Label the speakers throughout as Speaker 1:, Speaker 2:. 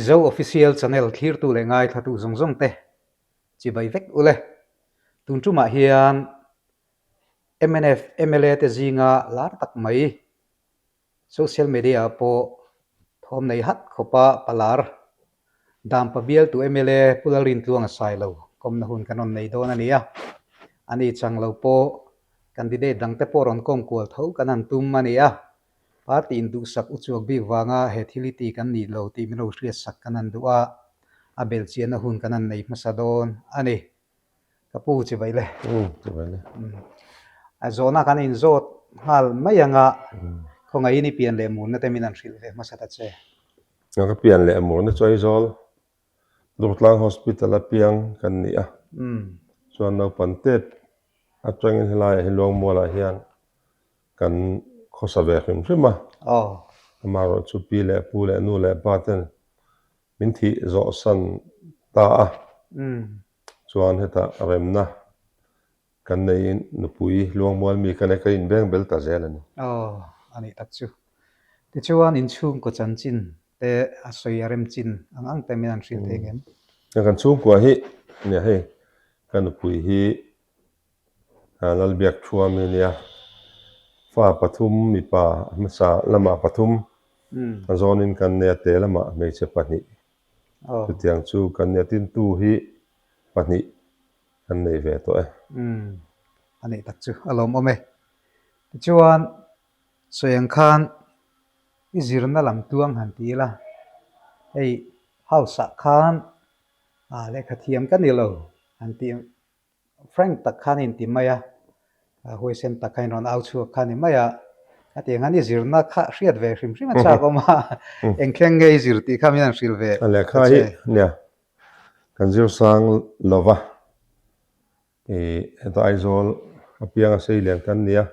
Speaker 1: Mizo Official Channel thlirtu leh ngaithlatu zawng zawng te chibai vek ule. Tun tumah hian mnf mla te zinga lar tak mai Social media ah pawh thawm nei hat khawpa palar Dampa bialtu mla Pu Lalrintluanga Sailo kawmna hun kan rawn nei dawn a ni a. Ani chang lo pawh candidate dangte pawh rawn kawm kual tho kan han tum a ni a. Party in duhsak uchuak bik vanga he thil hi ti kan nih lo tih min lo hriatsak kan han duh a, a belchianna hun kan han nei hmasa dawn a ni. Ka pu chi vaih le.
Speaker 2: Umm chi vaih le.
Speaker 1: A zawhna kan inzawt nghal mai anga khawngaihin i pian leh murna te min han hrilh ve hmasa ta che.
Speaker 2: Ka pian leh murna chu Aizawl Durtlang Hospital a piang kan ni a. Chuan naupang tep atangin helaiah hi Luangmualah hian kan khawsa ve hrim hrim a. Amaherawhchu chu pi leh pu leh nu leh pa ten Min thih zawhsan ta a, chuan hetah remna kan neiin nupui Luangmual mi ka nei ka inbeng bel ta zel a ni.
Speaker 1: Aw, a nih tak chu. Tichuan inchhungkaw chanchin te a sawi a rem chin ang ang te min han hrilh thei ngem?
Speaker 2: Kan chhungkua hi nia hei ka nupui hi Lalbiak Thuami a nia, fa pathum mipa hmasa lamah pathum a zawnin kan nei a, te lamah hmeichhe pahnih chutiang chu kan nia, tin tu hi pahnih kan nei ve tawh e.
Speaker 1: Umm, a neih tak chu a lawmawm e. Tichuan, sawi ang khan i zirna lam tuang han ti ila, hei house ah khan lehkha thiam ka ni lo han tih Frank tak khan in ti mai a, huaisen tak khan in rawn au chhuak kha ni mai a, hetiang hian i zirna kha hriat ve hrim hrim a chak awm a, eng thleng nge i zir tih kha min han hrilh ve
Speaker 2: A lehkha hi nia kan zir sang lo va, ih heta Aizawl apianga sei lian kan ni a,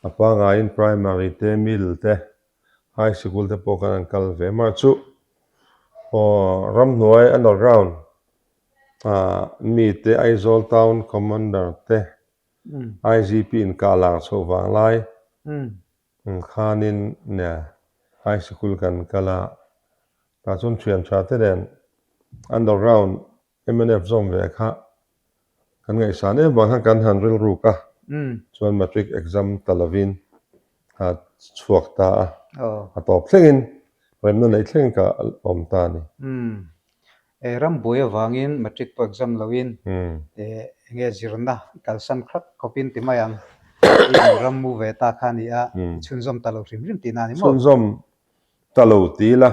Speaker 2: a pangaiin primary te middle te high sikul te pawh kan han kal ve mar chu aw ramhnuai underground Mite Aizawl Town Commander te IGP inkah lang chhoh vang lai khanin high sikul kan kal a, tah chuan thian tha te nen underground mnf zawm ve kha kan ngaihsan em vang khan kan han rilruk a, chuan matric exam ta lovin a chhuak ta a, a tawp thlengin remna neih thlengin ka awm ta a ni.
Speaker 1: Rambuai avangin matric pawh exam loin eng nge zirna i kalsan khrap khawpin ti mai ang i in ram mu ve ta kha a ni a, i chhunzawm ta lo hrim hrim tihna a ni maw?
Speaker 2: Chhunzawm ta lo ti ila,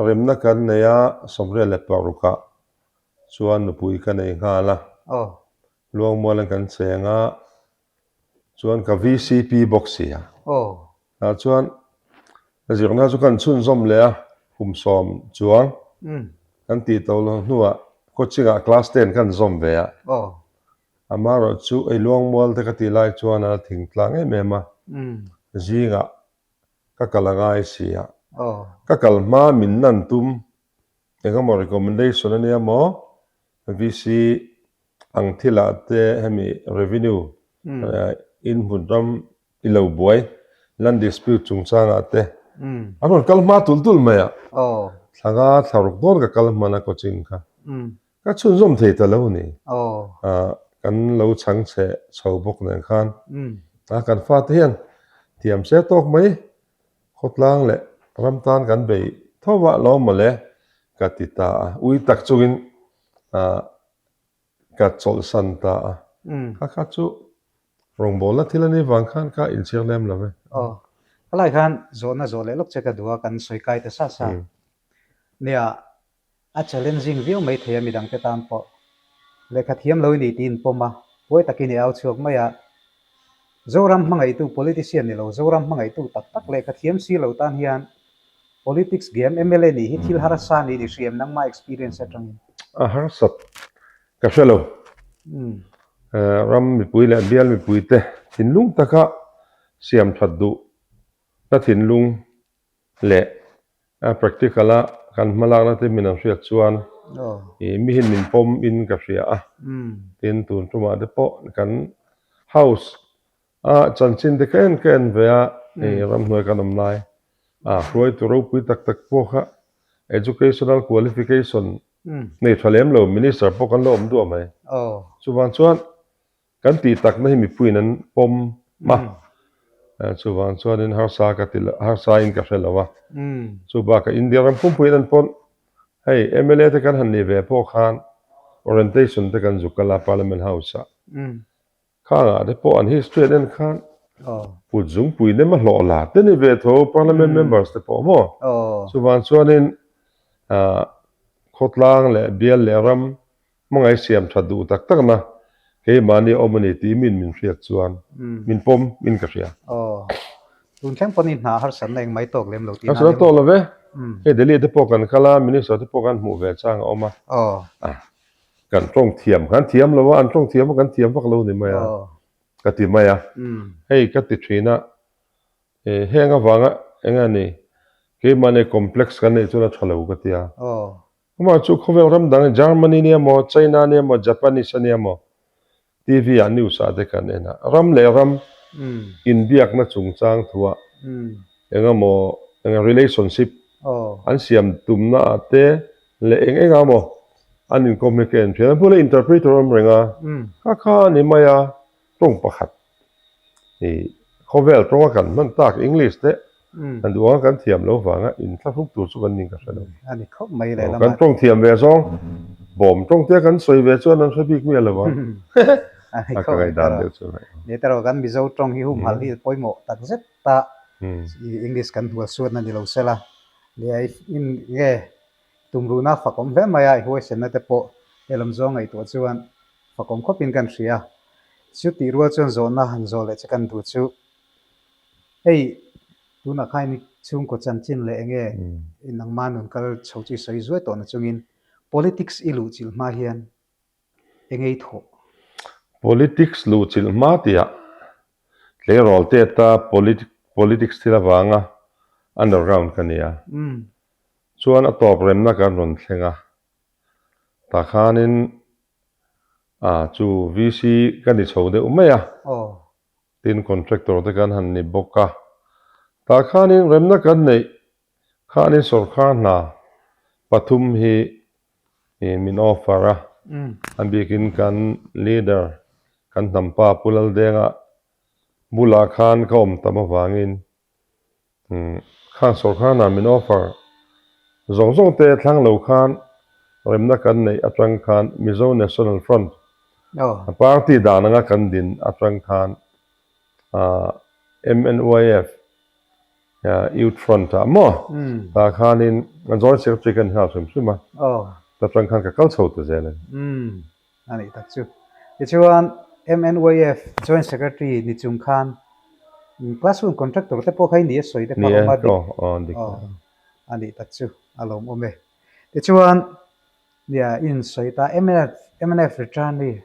Speaker 2: remna kan nei a, 96ah chuan nupui ka nei nghal a, Luangmualan kan cheng a, Chuan ka VCP bawk si a. Tah chuan zirna chu kan chhunzawm leh a, kum sawm chuang kan tih to lo hnuah coaching ah class ten kan zawm ve a. Amaherawh chu ei luangmual te ka tih lai chuan a la thingtlang em em a, zingah ka kal a ngai si a. Ka kal hma min nan tum engemaw recommendation a nia maw VC Ang thilah te hemi revenue in hmun ram i lo buai land dispute chungchangah te an rawn kal hma tul tul mai a, thla nga thla ruk dawn ka kal hman a coaching kha ka chhunzawm thei ta lo ni, kan lo chhang chhe chho bawk nen khan kan fate hian thiam se tawk mai khawtlang leh ram tan kan bei tho a lawm mawle ka ti ta a, ui tak chungin Ka chawlhsan ta a. Kha kha chu rawngbawlna thil a nih vang khan ka inchhir lem lo ve.
Speaker 1: Aw. Helai khan zawhna zawh leh lawk che ka duh a, kan sawi kai ta sa sa. Nia, a challenging viau mai thei a midangte tan pawh. Lehkha thiam lo i ni tiin pawm a, huai takin i au chhuak mai a. Zoram hmangaihtu politician ni lo, Zoram hmangaihtu tak tak lehkha thiam si lo tan hian Politics game mla nih hi thil harsa niin i hria em nangmah experience atangin?
Speaker 2: A harsat ka hre lo. Ram mipui leh bial mipuite thinlung taka siam that duh na thinlung leh a practical a kan hmalakna te min an hriat chuan mi hian min pawm in ka hria a. Tin tun tumah te pawh kan house A chanchin te ka en ka en ve a, hei ramhnuai kan awm lai a hruaitu ropui tak tak pawh kha Educational qualification nei tha lem lo Minister pawh kan lo awm duah mai. Chuvang chuan kan tih takna hi mipuiin an pawm a, chuvang chuanin harsa ka ti harsa in ka hre lo a. Chu bakah India ram pumpuiin an pawn hei mla te kan han nih ve pawh khan orientation te kan zuk kal a Parliament House ah. Khangah te pawh an history an en khan kut zungpui nem a hlawh la te ni ve tho parliament members te pawh maw? Chuvang chuanin khawtlang leh bial leh ram hmangaih siam that duh tak tak na keimahni a awm a ni tih min min hriat chuan min pawm in ka hria.
Speaker 1: Tun thleng pawh ni hna harsatna eng mai tawk lem lo tih na
Speaker 2: Harsatna tawk lo ve. Hei Delhi te pawh kan kal a, minister te pawh kan hmuh ve chang a awm a. Kan tawng thiam khan thiam lo a, an tawng thiam a kan thiam vak lo ni mai a, ka ti mai a. Hei ka ti thin a, heng avanga eng a ni, keimahni complex kan neih chuan a tha lo ka ti a. Amah chu khawvel ram dang Germany nia maw, China nia maw, Japanese a nia maw, TV ah news ah te kan en a, ram leh ram inbiakna chungchang thuah eng emaw eng relationship an siam tumna ah te leh eng eng emaw an inkawm hi ka en thin. An bulah interpreter a awm reng a, kha kha a ni mai a, tawng pakhat Ih khawvel tawnga kan hman tak English te kan duh anga kan thiam lo vanga inthlahruk tur chu kan ning ka hre lo.
Speaker 1: A ni khawp mai leh
Speaker 2: lamah. Kan tawng thiam ve zawng bawm tawng te kan sawi ve chuan an hre bik miah lo a.
Speaker 1: A ni khawp mai
Speaker 2: dan deuh chu.
Speaker 1: Ni erawh kan Mizo tawng hi humhalh hi pawimawh tak zet ta English kan hmual suatna ni lo sela. Leh nge tumruhna fakawm hle mai a i huaisenna te pawh helam zawng ngaihtuah chuan Fakawm khawpin kan hria. Chu tih rual chuan zawhna han zawh leh che kan duh chu, hei tunah khan i chhungkaw chanchin leh enge i nangma nun kal chho chu i sawi zuai tawh na chungin politics i luhchilh hma hian enge i thawh?
Speaker 2: Politics luhchilh hma tihah tleirawl te ata politics thil avanga underground ka ni a. Chuan a tawp remna kan rawn thleng a, tah khanin A chu VC ka ni chho deuh mai a, tin contractor te kan han ni bawk a. Tah khanin remna kan neih khanin sawrkar hna pathum hi min offer a, a bikin kan leader kan hnampa Pu Laldenga bulah khan ka awm tam avangin Khang sawrkar hna min offer zawng zawng te thlang lo khan remna kan neih atang khan Mizo National Front party dan anga kan din atang khan MNYF Youth Front ah maw tah khanin Joint Secretary ka ni nghal hrim hrim a, ta tang khan ka kal chho ta zel a ni.
Speaker 1: A nih tak chu. Tichuan, MNYF Joint Secretary ni chung khan Classroom Contractor te pawh kha i ni a sawi te kha a awm a dik. A nih tak chu a lawmawm e. Tichuan, nia i insawi ta mnf mnf returnee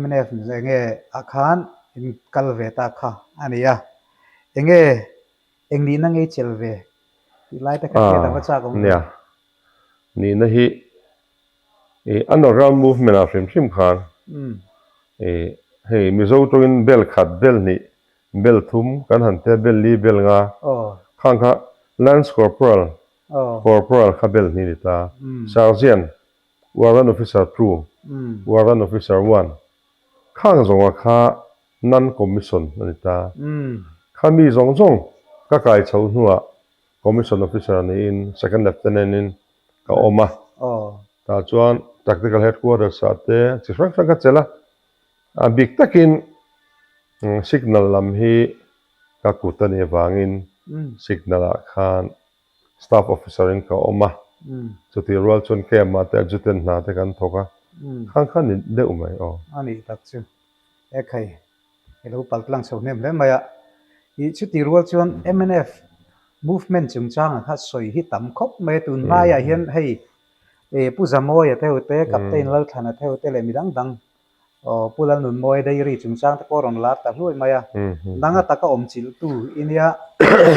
Speaker 1: mnf enge ah khan in kal ve ta kha a ni a. Enge eng nihna ngei chelh ve tih lai te kha hriat a va chak awm ve.
Speaker 2: Nia, nihna hi Ih underground movement ah hrim hrim khan ih hei Mizo tawngin bel khat bel hnih bel thum kan han tia bel li bel nga khang kha Lance Corporal Corporal kha bel hnih ni ta Sergeant Warrant Officer two Warrant Officer one khang zawnga kha non commission a ni ta kha mi zawng zawng ka kai chho hnuah Commission Officer niin Second Lieutenant in ka awm a, tah chuan Tactical Headquarters ah te chi hrang hrang ka chelh a, a bik takin signal lam hi ka kut a nih avangin signal ah khan Staff Officer in ka awm a, chutih rual chuan camp ah te adjutant hna te kan thawk a, khang kha ni deuh mai aw.
Speaker 1: A nih tak chu, ekhai I lo pal tlang chho hnem hle mai a. Ih chutih rual chuan mnf movement chungchangah kha sawi hi tam khawp mai a. Tun hmaiah hian hei Pu Zamawia te ho te, Captain Lalthlana te ho te leh midang dang aw Pu Lalnunmawia Dairy chungchang te pawh a rawn lar ta hluai mai a. Nanga taka awm chilhtu i nia.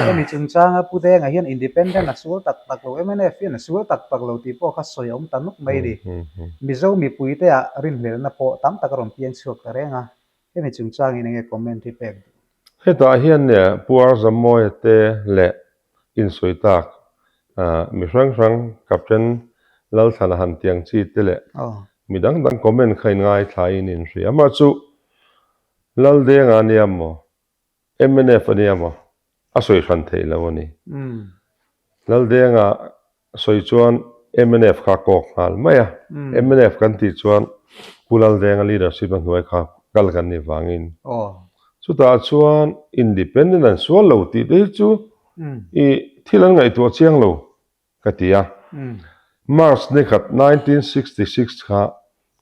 Speaker 1: Hemi chungchanga Pu Denga hian independent a sual tak tak lo, mnf hian a sual tak tak lo tih pawh kha sawi a awm ta nuk mai a ni. Mizo mipuite ah rinhlelhna pawh tam tak a rawn piang chhuak ta reng a. Hemi chungchangin enge comment hi pek duh?
Speaker 2: Hetah hian Pu Arzamawia te leh insawi tak. Mi hrang hrang Captain Lalthlana han tiang chi te leh mi dang dang comment kha in ngaithla in in hria. Amah chu Laldenga a nia maw? Mnf a nia maw? A sawi hran theih lo a ni. Laldenga sawi chuan mnf kha a kawk nghal mai a. Mnf kan tih chuan Pu Laldenga leadership a hnuai kha kal kan nih vangin. Chutah chuan independent an sual lo tih te hi chu i thil an ngaihtuah chiang lo ka ti a. March ni khat 1966 kha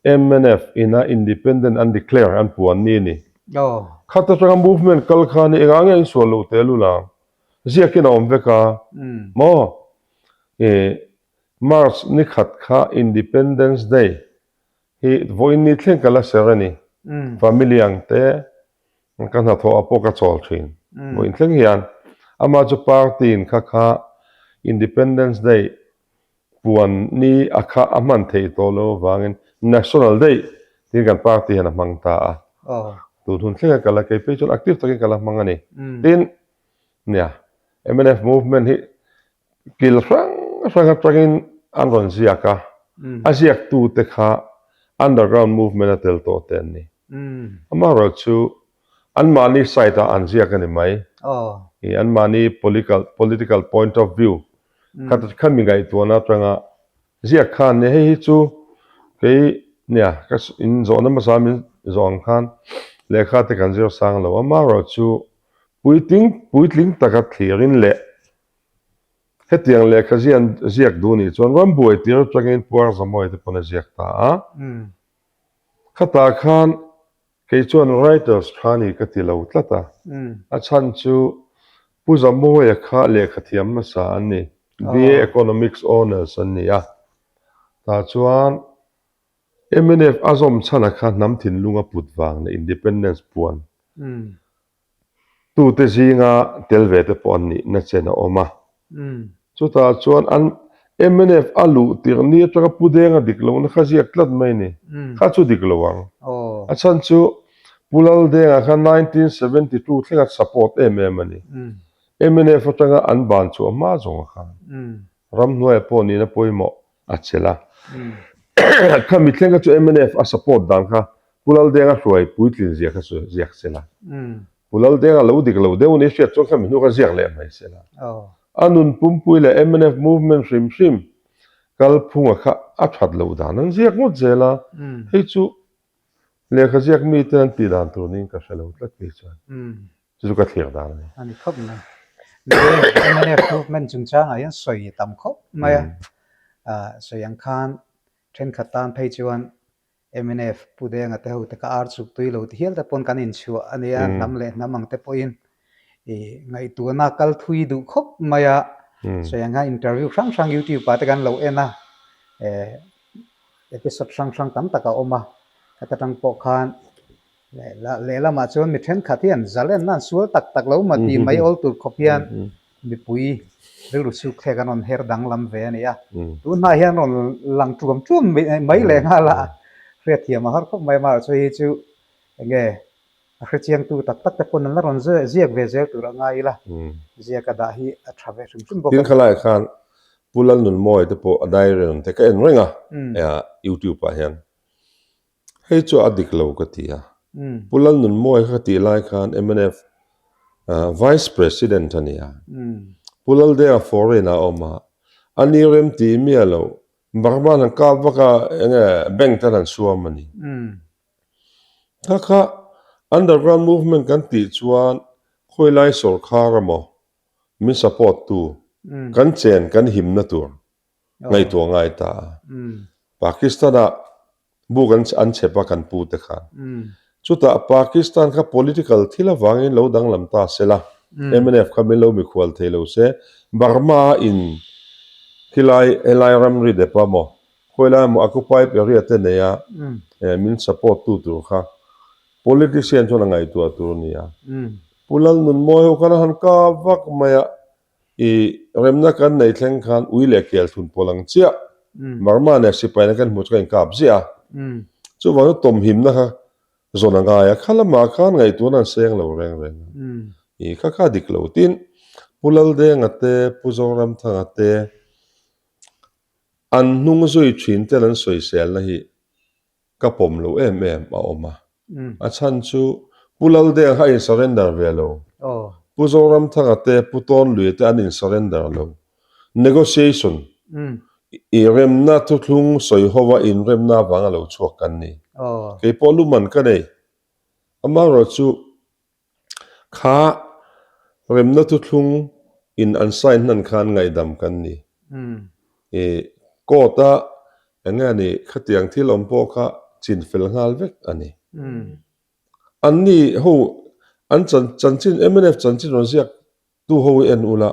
Speaker 2: mnf ina independent an declare an puan ni a ni. Khat atanga movement kal kha ni engah nge insual loh teh lul ang? Ziakin a awm vek a maw? I March ni khat kha Independence Day hi vawiin ni thleng ka la ser a ni. Family ang te Ka hnathawh ah pawh ka chawl thin. Vawiin thleng hian amah chu party in kha kha Independence Day puan ni a kha a hman theih tawh lo avangin National Day tiin kan party hian a hmang ta a. Tun hun thleng a ka la kei phei chuan active takin ka la hmang a ni. Tin, nia mnf movement hi Kil hrang hrang atangin an rawn ziak a, a ziaktute kha underground movement a tel tawh te an ni. Amaherawh chu anmahni side ah an ziak a ni mai. I anmahni political point of view kha kha mi ngaihtuahna atanga ziak kha an ni. Hei hi chu kei nia ka in zawhna hmasa min zawh ang khan lehkha te kan zir sang lo. Amaherawh chu puitling puitling taka thlirin leh Hetiang lehkha zian ziak duh nih chuan rambuai tir atangin Puar Zamawi te pawn a ziak ta a. Khatah khan kei chuan writers tha ni ka ti lo tlat a. A chhan chu Pu Zamawia kha lehkha thiam hmasa an ni, BA Economics Honours an ni a. Tah chuan mnf a zawm chhana kha hnam thinlung a put vang leh independence puan Tute zinga tel ve te pawh an nihna chen a awm a. Chutah chuan an mnf a luh tirh ni atanga Pu Denga dik lohna kha ziak tlat mai ni. Kha chu dik lo ang. A chhan chu Pu Laldenga kha 1972 thlenga support em em a ni. Mnf atanga an ban chhuah hma zawng a khan ramhnuaiah pawh nihna pawimawh a chelh a. Kha mithleng kha chu mnf a support dan kha Pu Laldenga hruai puitlin zia kha chu ziak se la. Pu Laldenga lo dik lo deuh ni hriat chuan kha mi hnu kha ziak leh mai se la. A nun pumpui leh mnf movement hrim hrim kalphunga kha a that loh dan an ziak ngawt zel a. Hei chu lehkha ziak mite an tih dan tur niin ka hre lo tlat kei chuan. Chu chu ka thlir dan a ni.
Speaker 1: A ni khawp mai. Mnf movement chungchangah hian sawi tam khawp mai a. Sawi ang khan thenkhat tan phei chuan Mnf Pu Denga te ho te ka ar chuk tui lo ti hial te pawn kan inchhuah a nia, hnam leh hnam ang te pawhin i ngaihtuahna kal thui duh khawp mai a, sawi ang hian interview hrang hrang youtube ah te kan lo en a, eh episode hrang hrang tam tak a awm a, heta tang pawh khan lehlamah chuan mi thenkhat hian zalenna an sual tak tak lo maw tih mai awl tur khawp hian Mipui rilru chhuk thlek an rawn her danglam ve a ni a, tunhnah hian rawn lang tuam tuam mai leh nghal a, hriatthiam a har khawp mai amaherawh chu hei chu enge a hrechiangtu tak tak te pawn an la rawn ziak ve zel tur a ngai ila, ziak a dah hi a tha ve hrim hrim bawk a ni.
Speaker 2: Tin khalaiah khan Pu Lalnunmawia te pawh a diary rawn te ka en reng a youtube ah hian. Hei chu a dik lo ka ti a. Pu Lalnunmawia kha ka tih lai khan mnf Vice President a ni a. Pu Laldenga foreign ah a awm a. A ni rem ti miah lo. Burma an kap vak a enge bank te an suam a ni. Kha kha underground movement kan tih chuan khawilai sawrkhar emaw min support tu kan chen kan himna tur ngaihtuah ngai ta a. Pakistan-ah buk an an chep a kan pu te khan. Chutah Pakistan kha political thil avangin lo danglam ta se la, mnf kha min lo mikhual thei lo se, Burma-a in khilai helai ramri dep a maw, khawilai emaw occupied area te nei a min support tu tur kha politician chuan a ngaihtuah tur a ni a. Pu Lalnunmawi ho khan a han kap vak mai a, I remna kan nei thleng khan ui leh kel thun pawl ang chiah Burma nen sipai na kan hmuh chu ka inkap ziah a. Chuvang chu tawmhimna kha zawn a ngai a, kha lamah khan ngaihtuahna an seng lo reng reng a. I kha kha dik lo. Tin, Pu Laldenga te, Pu Zoramthanga te. An hnung zui thin ten an sawiselna hi ka pawm lo em em a awm a. A chhan chu Pu Laldeng kha a in surrender ve lo. Pu Zoramthanga te, Pu Tawnluia te an in surrender lo. Negotiation i remna thuthlung sawi hova inremna avanga lo chhuak kan ni. Kei pawh luman ka nei. Amaherawhchu Kha remna thuthlung in an sign hnan khan ngaihdam kan ni. I court a eng nge ni khatiang thil awm pawh kha chin fel nghal vek a ni. Anni ho an chanchin mnf chanchin rawn ziak tu ho hi en ula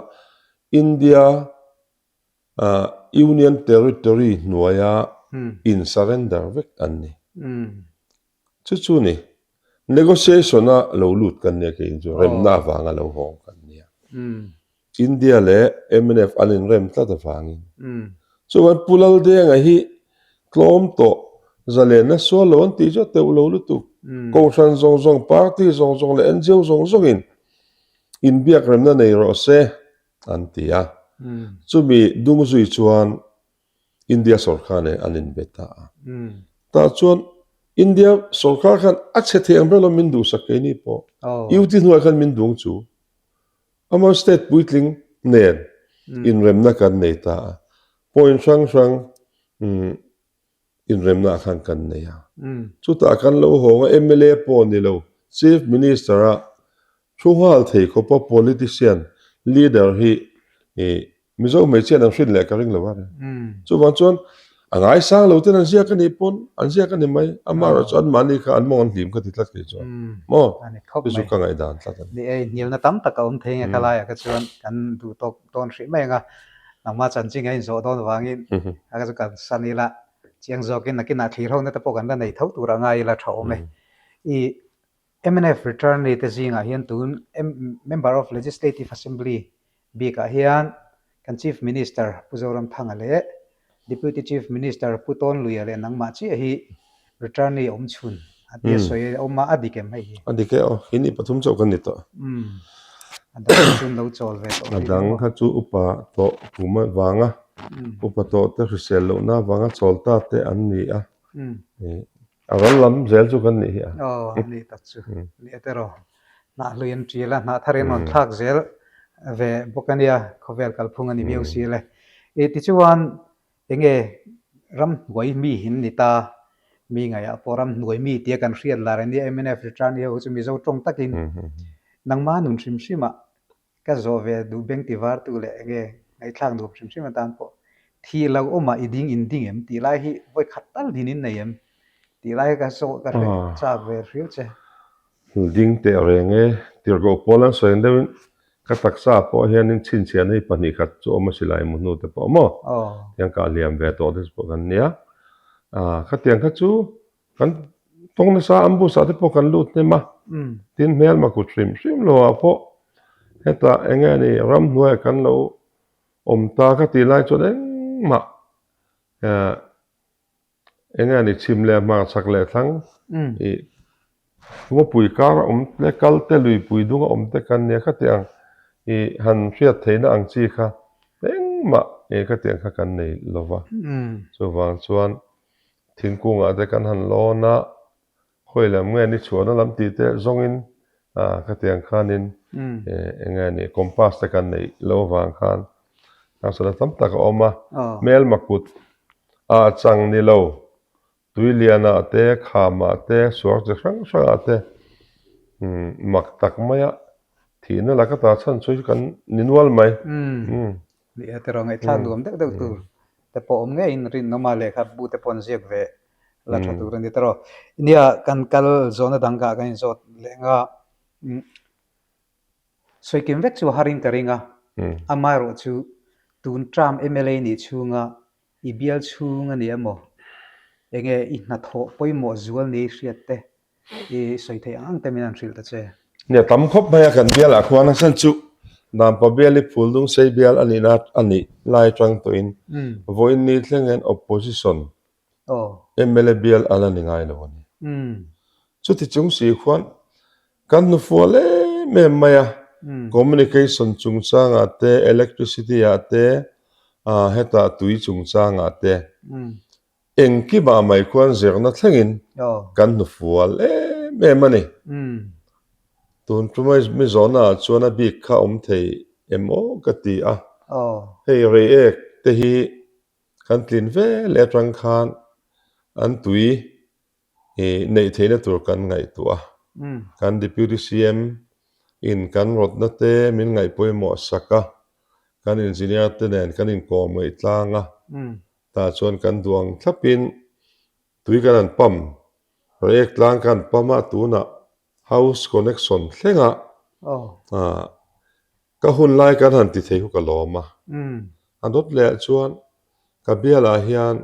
Speaker 2: India Union Territory hnuaia in surrender vek an ni. Chu chu ni, negotiation a lo lut kan nia kei chu remna avanga lo hawng kan nia. India leh mnf an inrem tlat avangin. Chuan Pu Laldenga hi tlawm tawh zalenna sual lo an tih chu a teuh lo lutuk. Kohhran zawng zawng, party zawng zawng leh NGO zawng zawngin inbiak remna nei rawh se an ti a. Chumi dung zui chuan India sawrkar nen an inbe ta a. Tah chuan India sawrkar khan a chhe thei ang ber lo min duhsak keini pawh. UT hnuaiah khan min dung chu. Amah state puitling nen inremna kan nei ta a. Point hrang hrang inremna ah khan kan nei a. Chutah kan lo hawng a mla pawh ni lo Chief Minister a thu nghal thei khawpa politician leader hi Mizo hmeichhia an hrin leh ka ring lo a ni. Chuvang chuan a ngaisang lo ten an ziak a nih pawn an ziak a ni mai. Amaherawh chu anmahni kha an mawng an hlim ka ti tlat kei chuan. Maw? Chu chu ka ngaihdan tlat a ni.
Speaker 1: Ni e, hnialna tam tak a awm thei nge khalaiah kha chuan kan duh tawk dawn hrih mai ang a. Nangmah chanchin a inzawh dawn vangin a kha chu kan san ila chiang zawkin nakinah thlir ho na te pawh kan la nei tho tur a ngai ila tha awm e. I mnf returnee te zingah hian tun Member of Legislative Assembly bikah hian kan Chief Minister Pu Zoramthanga leh Deputy Chief Minister Pu Tawnluia leh nangmah chiah hi returnee awm chhun a tia sawi a awm a, a dik em hei hi?
Speaker 2: A dik e aw, keini pathum chauh kan ni tawh.
Speaker 1: Umm, a dang kha chu an lo chawl ve tawh
Speaker 2: A dang kha chu upa tawh kum avanga, upa tawh te hrisel lohna avanga chawl ta te an ni a. A ral lam zel chu kan nih hi a.
Speaker 1: Aw, a nih tak chu. Ni e tiraw. Hnah hlui an ṭil a, hnah thar in rawn thlak zel ve bawk a nia, khawvel kalphung a ni viau si le. I tichuan enge ramhnuai mi hin ni ta, mi ngaihah pawh ramhnuai mi tia kan hriat lar a nia mnf return hi chu Mizo tawng takin nangma nun hrim hrimah Ka zawh ve duh beng ti vartu leh enge ngaihthlak nuam hrim hrim atan pawh thih lo awmah i ding in ding em tih lai hi vawi khat tal din in nei em tih lai hi ka zawh ka hre chak ve hriau che.
Speaker 2: Ding teh reng e, tirhkoh pawl an sawi ang deuhin ka taksa ah pawh hianin chhinchhiahna hi pahnih khat chu awm a silai mu hnu te pawh maw tiang kah hliam ve tawh te chu pawh kan nia, khatiang kha chu Kan tawng nasa ambush ah te pawh kan lut hnem a, tin hmelma kut hrim hrim lo ah pawh hetah eng nge ni ramhnuai ah kan lo awm ta ka tih lai chuan engmah eh eng nge ni chhim leh hmar chhak leh thlang ih ngawpui kar a awm te kal te luipui dung a awm te kan nia khatiang ih han hriat theihna ang chi kha engmah ih khatiang kha kan nei lo va chuvang chuan Thingkungah te kan han lawn a, khawi lam nge ni chhuahna lam tih te zawngin khatiang khanin eng nge ni compass te kan neih lo avang khan harsatna tam tak a awm a. Hmelma kut ah chang ni lo, tuilianah te, khamah te, suar chi hrang hrangah te mak tak maia thihna laka ta chhan chu kan ni nual mai.
Speaker 1: Ni e tiraw ngaihthlak nuam deuh deuh tur te pawh awm ngeiin rinawm a lehkhabu te pawh an ziak ve la tha tur a ni tiraw. Nia kan kal zawhna dang kah kan inzawt leh ang a, sawikim vek chu a harin ka ring a, amaherawh chu tun term mla nih chhunga i bial chhung a ni emaw enge i hnathawh pawimawh zual ni hriat te I sawi theih ang ang te min han hrilh ta che.
Speaker 2: Nia tam khawp mai a kan bial ah khuan a chhan chu Dampa bial hi Phuldung sei bial a nihna a nih lai atang tawhin vawiin ni thleng hian opposition mla bial a la ni ngai lo a ni. Chuti chung si khuan kan hnufual em em mai a, communication chungchangah te, electricity ah te. Hetah tui chungchangah te engkimah mai khuan zirna thlengin kan hnufual em em a ni. Tun ṭuma mi zawhnaah chuan a bik kha awm thei em aw ka ti a. Hei reiek te hi kan tlin ve leh atang khan an tui neih theihna tur kan ngaihtuah a. Kan Deputy CM in kan rawtna te min ngaih pawimawh sak a, kan engineer te nen kan inkawm ngaih tlang a, tah chuan kan duang thlapin tui kan han pump, reiek tlang kan pump a, tunah House connection thlengah ka hun lai kan han ti thei hu ka lawm a. A dawt leh ah chuan ka bialah hian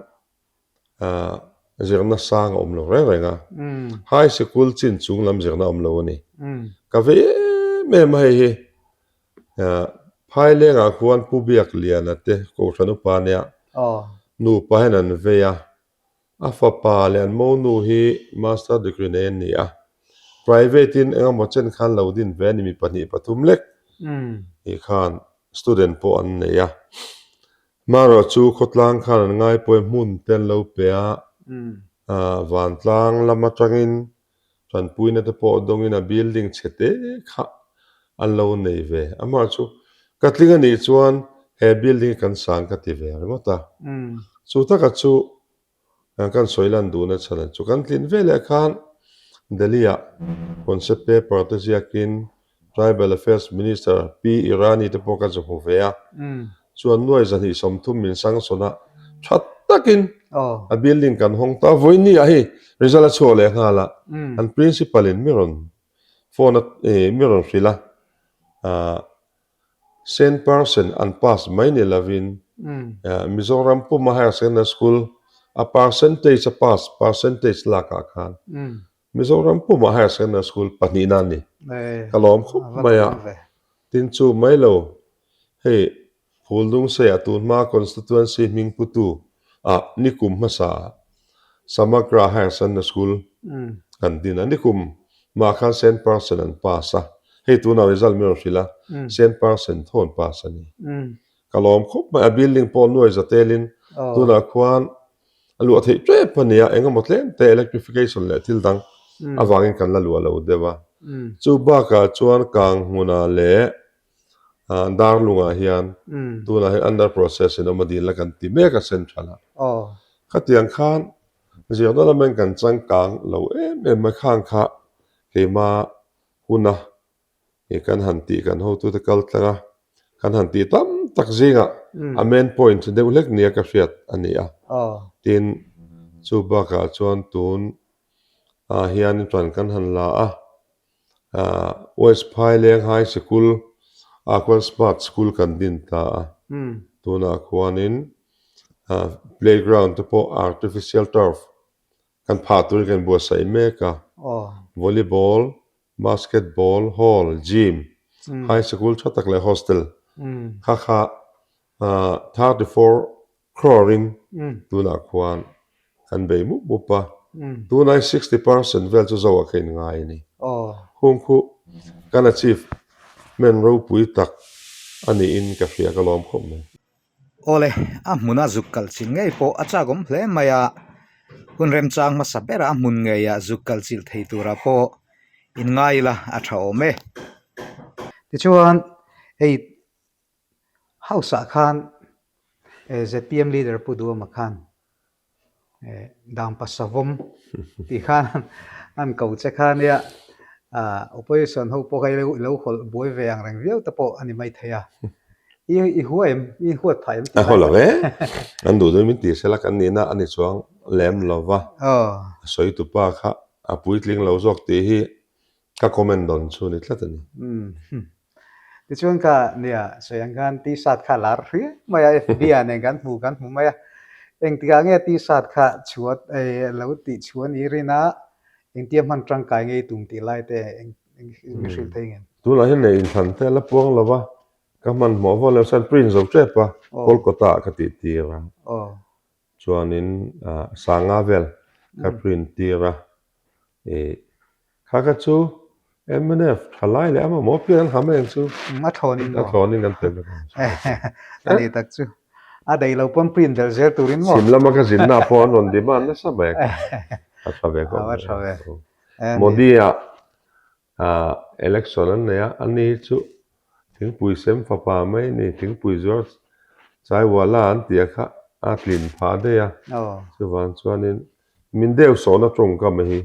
Speaker 2: zirna sang a awm lo reng reng a. High sikul chin chung lam zirna a awm lo a ni. Ka vei em em a hei hi. Phailengah khuan Pu Biakliana te Kohhran upa nia nupa hian an vei a. A fapa leh an monu hi Master degree nei an ni a, private in eng emaw chen khan lo din ve a ni mi 2 3 lek tih khan student pawh an nei a. Marawh chu khawtlang khan an ngaipawi hmun te an lo pe a, vantlang lam atangin tanpuina te pawh dawngin a building chhe te kha an lo nei ve. Amah chu ka tling a nih chuan he building hi kan sang ka ti ve ringawt a. Chu taka chu kan sawi lan duhna chhan chu kan tlin veleh khan Delhi-ah concept paper te ziakin Tribal Affairs Minister Pi Irani te pawh ka zu hmu ve a, chuan nuai 230 min sanction a tha takin a building kan hawng ta. Vawiin ah hei result a chhuak leh nghal a, an principal in mi rawn phone a mi rawn hrilh a, cent percent an pass mai ni lovin Mizoram puma Higher Secondary School a percentage a pass percentage lakah khan Mizoram pumah Higher Secondary School pahnihna a ni. Ka lawm khawp mai a. Tin chu mai lo, hei Phuldungseiah tun hma Constituency hming putu ah nikum hmasa ah Samagra Higher Secondary School kan din a. Nikum mah khan cent percent an pass a. Hei tunah result min rawn hrilh a, cent percent tho an pass a ni. Ka lawm khawp mai a, building pawh nuai za telin tunah khuan A luah theih tep a nia, eng emaw tlem te electrification leh thil dang avangin kan la luah lo deuh a. Chu bakah chuan kang hmunah leh Darlungah hian tunah hian under process in awm a dil a kan ti mek a central ah. Khatiang khan zirna lamin kan changkang lo em em mai khang kha keima huna He kan han tih kan hotute kal tlang a, kan han tih tam tak zingah a main point deuh hlek nia ka hriat a ni a. Tin, chu bakah chuan tun ah hian ṭan kan han la a, West Phaileng High Sikul ah khuan Smart School kan din ta a, tunah khuanin playground te pawh artificial turf Kan phah turin kan buatsaih mek a, volleyball, basketball, hall, gym, high sikul tha tak leh hostel kha kha 34 crore in tunah khuan kan bei mup mup a, tunai 60% vel chu zoah kha in ngai a ni. Hung khu kan achievement ropui tak a niin ka hria ka lawm khawp mai.
Speaker 1: Awle, a hmuna zuk kalh chilh ngei pawh a chak awm hle mai a, hun remchang hmasa berah a hmun ngeiah zuk kalh chilh thei turah pawh in ngai ila a tha awm e. Tichuan, hei house ah khan zpm leader Pu Duhoma khan Dampa savawm tih khan an ko che kha nia, opposition ho pawh kha i lo hawlh buai ve ang reng viau te pawh a ni mai thei a, i hua em, i huat phah em tih lai.
Speaker 2: A haw lo e, an duh duhin min ti sela kan nihna a ni chuang lem lo va, a sawi tupa kha a puitling lo zawk tih hi Ka comment dawn chu ni tlat a ni.
Speaker 1: Tichuan kha nia sawi ang khan t-shirt kha a lar hriau mai a, FB ah nen kan hmu kan hmu mai a. Engtikah nge t-shirt kha chhuat lo tih chhuah ni rin a, engtia hman tangkai ngei tum tih lai te eng mi hrilh thei nge?
Speaker 2: Tunah hian nei inthlan te a la puang lo va, ka hmanhmawh vawh leh chuan print zo tep a, Kolkata ah ka tih tir a. Chuanin sanga vel ka print tir a, ih kha kha chu mnf tha lai leh a mamawh pian an ha mai ang chu.
Speaker 1: A thlawnin
Speaker 2: maw? A thlawnin an pe vek ang
Speaker 1: chu. A ni tak chu. A daih lo pawn print belh zel turin maw?
Speaker 2: Chhim lama ka zinna pawh an rawn demand nasa mai a, a tha ve khawp
Speaker 1: mai. A tha ve.
Speaker 2: Modi-a election an nei a, ani hi chu thingpui sem fapa mai a ni, thingpui zuar Chaiwala an tih a kha a tlin phah daih a, chuvang chuanin min deuh sawhna tawngkam hi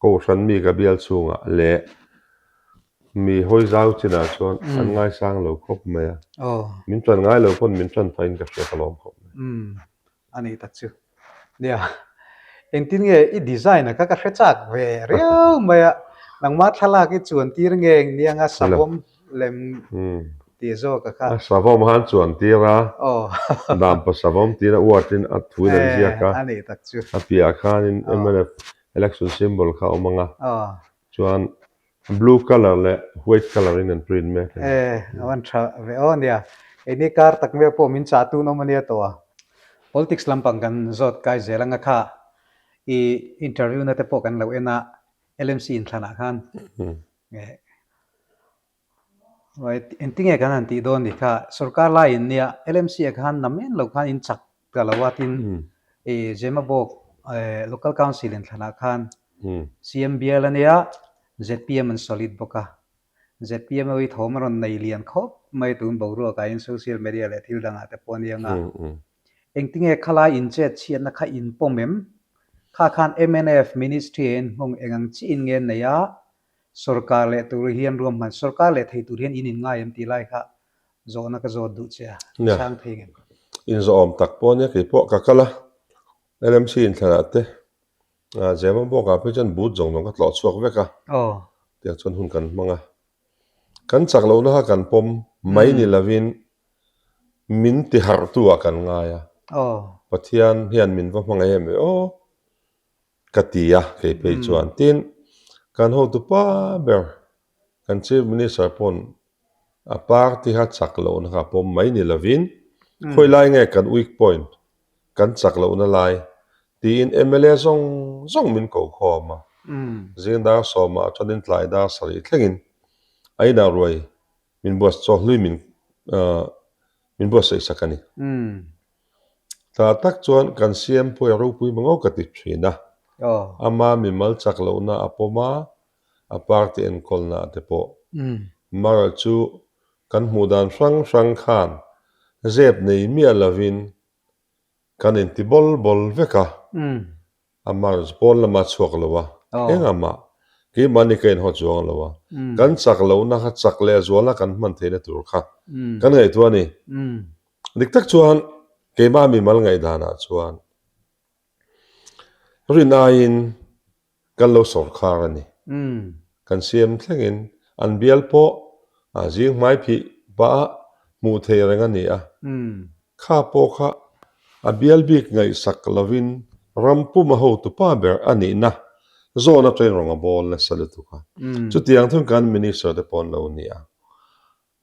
Speaker 2: Kohhran mi ka bial chhungah leh Mi hawi zau chinah chuan an ngaisang lo khawp mai a, min tan ngai lo pawn min tan phahin ka hria ka lawm khawp mai.
Speaker 1: Umm, a nih tak chu. Nia, engtin nge i design a kha ka hre chak ve riau mai a, nangmah thlalak i chuan tir nge eng nia nga savawm lem tih zawk a kha.
Speaker 2: A savawm khan chuan tir a, dampa savawm tiin a uatin a thuin an ziak a,
Speaker 1: a nih tak chu.
Speaker 2: A piahah khanin mnf election symbol kha a awm ang a, Chuan blue colour leh white colour in an print mek a ni.
Speaker 1: E, a van tha ve aw nia. Keini kar tak vel pawh min chah tun awm a nia tawh a. Politics lampang kan zawt kai zel anga kha i interview na te pawh kan lo en a, LMC inthlanah khan Engtinge kan han tih dawn ni kha, sorkar laiin nia LMC ah khan namen lo khan in chak ta lo a tin i Zemabawk Local Council in thlanah khan CM bial a nia zpm an solid bawk a, zpm ho hi thawm a rawn nei lian khawp mai tun boruak ah hian social media leh thil dangah te pawh a nia nga. Engtinge khalai in chet chhiatna kha in pawm em? Kha khan mnf Ministry ah hian nghawng eng ang chiah in nge nei a, Sorkar leh tur hian ruahman, sorkar leh thei tur hian in in ngai em tih lai kha zawhna ka zawt duh che a, i chhang thei ngem?
Speaker 2: Inzawhawm tak pawh ania kei pawh ka kal a, LMC inthlanah te Zema bawkah phei chuan boot zawng zawng ka tlawh chhuak vek a, tiang chuan hun kan hmang a. Kan chak lohna kha kan pawm mai ni lovin min ti harhtu ah kan ngai a, Pathian hian min va hmangaih em ve aw. Ka ti a, kei phei chuan. Tin, kan hotu pa ber, kan Chief Minister pawn a party kha chak lohna kha a pawm mai ni lovin, khawi lai nge kan weak point, kan chak lohna lai tiin mla zawng zawng min ko khawm a. Zing dar sawmah chuanin tlai dar sarih thlengin a inah ruai min buat chaw hlui min min buatsaih sak a ni. Tah tak chuan kan siam pawh a ropui mangau ka ti thin a, ama mimal chak lohna a pawm a, a party enkawlna te pawh. Mara chu kan hmuh dan hrang hrang khan zep nei miah lovin kan inti bawl bawl vek a. A march pawn lama chhuak lo a, engah mah keimahni ka inhaw chuang lo a, kan chak lohna kha chak leh zualna kan hman theihna tur kha kan ngaihtuah a ni. Dik tak chuan keimah mimal ngaihdanah chuan rin aiin kan lo sawrkhar a ni. Kan siam thlengin an bial pawh zing hmai phih pah a hmuh theih reng a ni a. Kha pawh kha a bial bik ngaihsak lovin ram pum a hotu pa ber a nihna zawn atangin rawng a bawl nasa lutuk a. Chutiang thung kan Minister te pawh an lo ni a.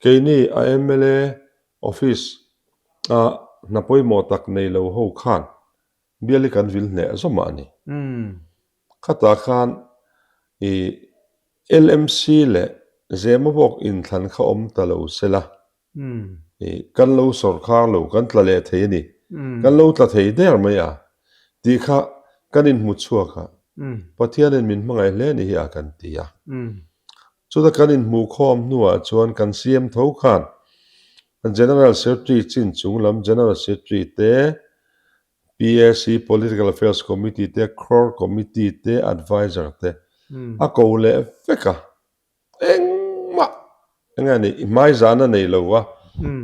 Speaker 2: Keini a mla office a hna pawimawh tak nei lo ho khan bial hi kan vil hneh zawmah a ni. Khatah khan i LMC leh Zemabawk inthlan kha awm ta lo sela i kan lo sawrkhar lo, kan tla leh thei a ni, kan lo tla thei der mai a tih kha kan inhmu chhuak a, Pathianin min hmangaih hle ni hi a kan ti a. Chuta kan inhmuh khawm hnuah chuan kan CM tho khan General Secretary chin chung lam General Secretary te, PAC, Political Affairs Committee te, Core Committee te, Advisor te a ko leh vek a. Engmah eng nge ni, hmaizahna nei lo va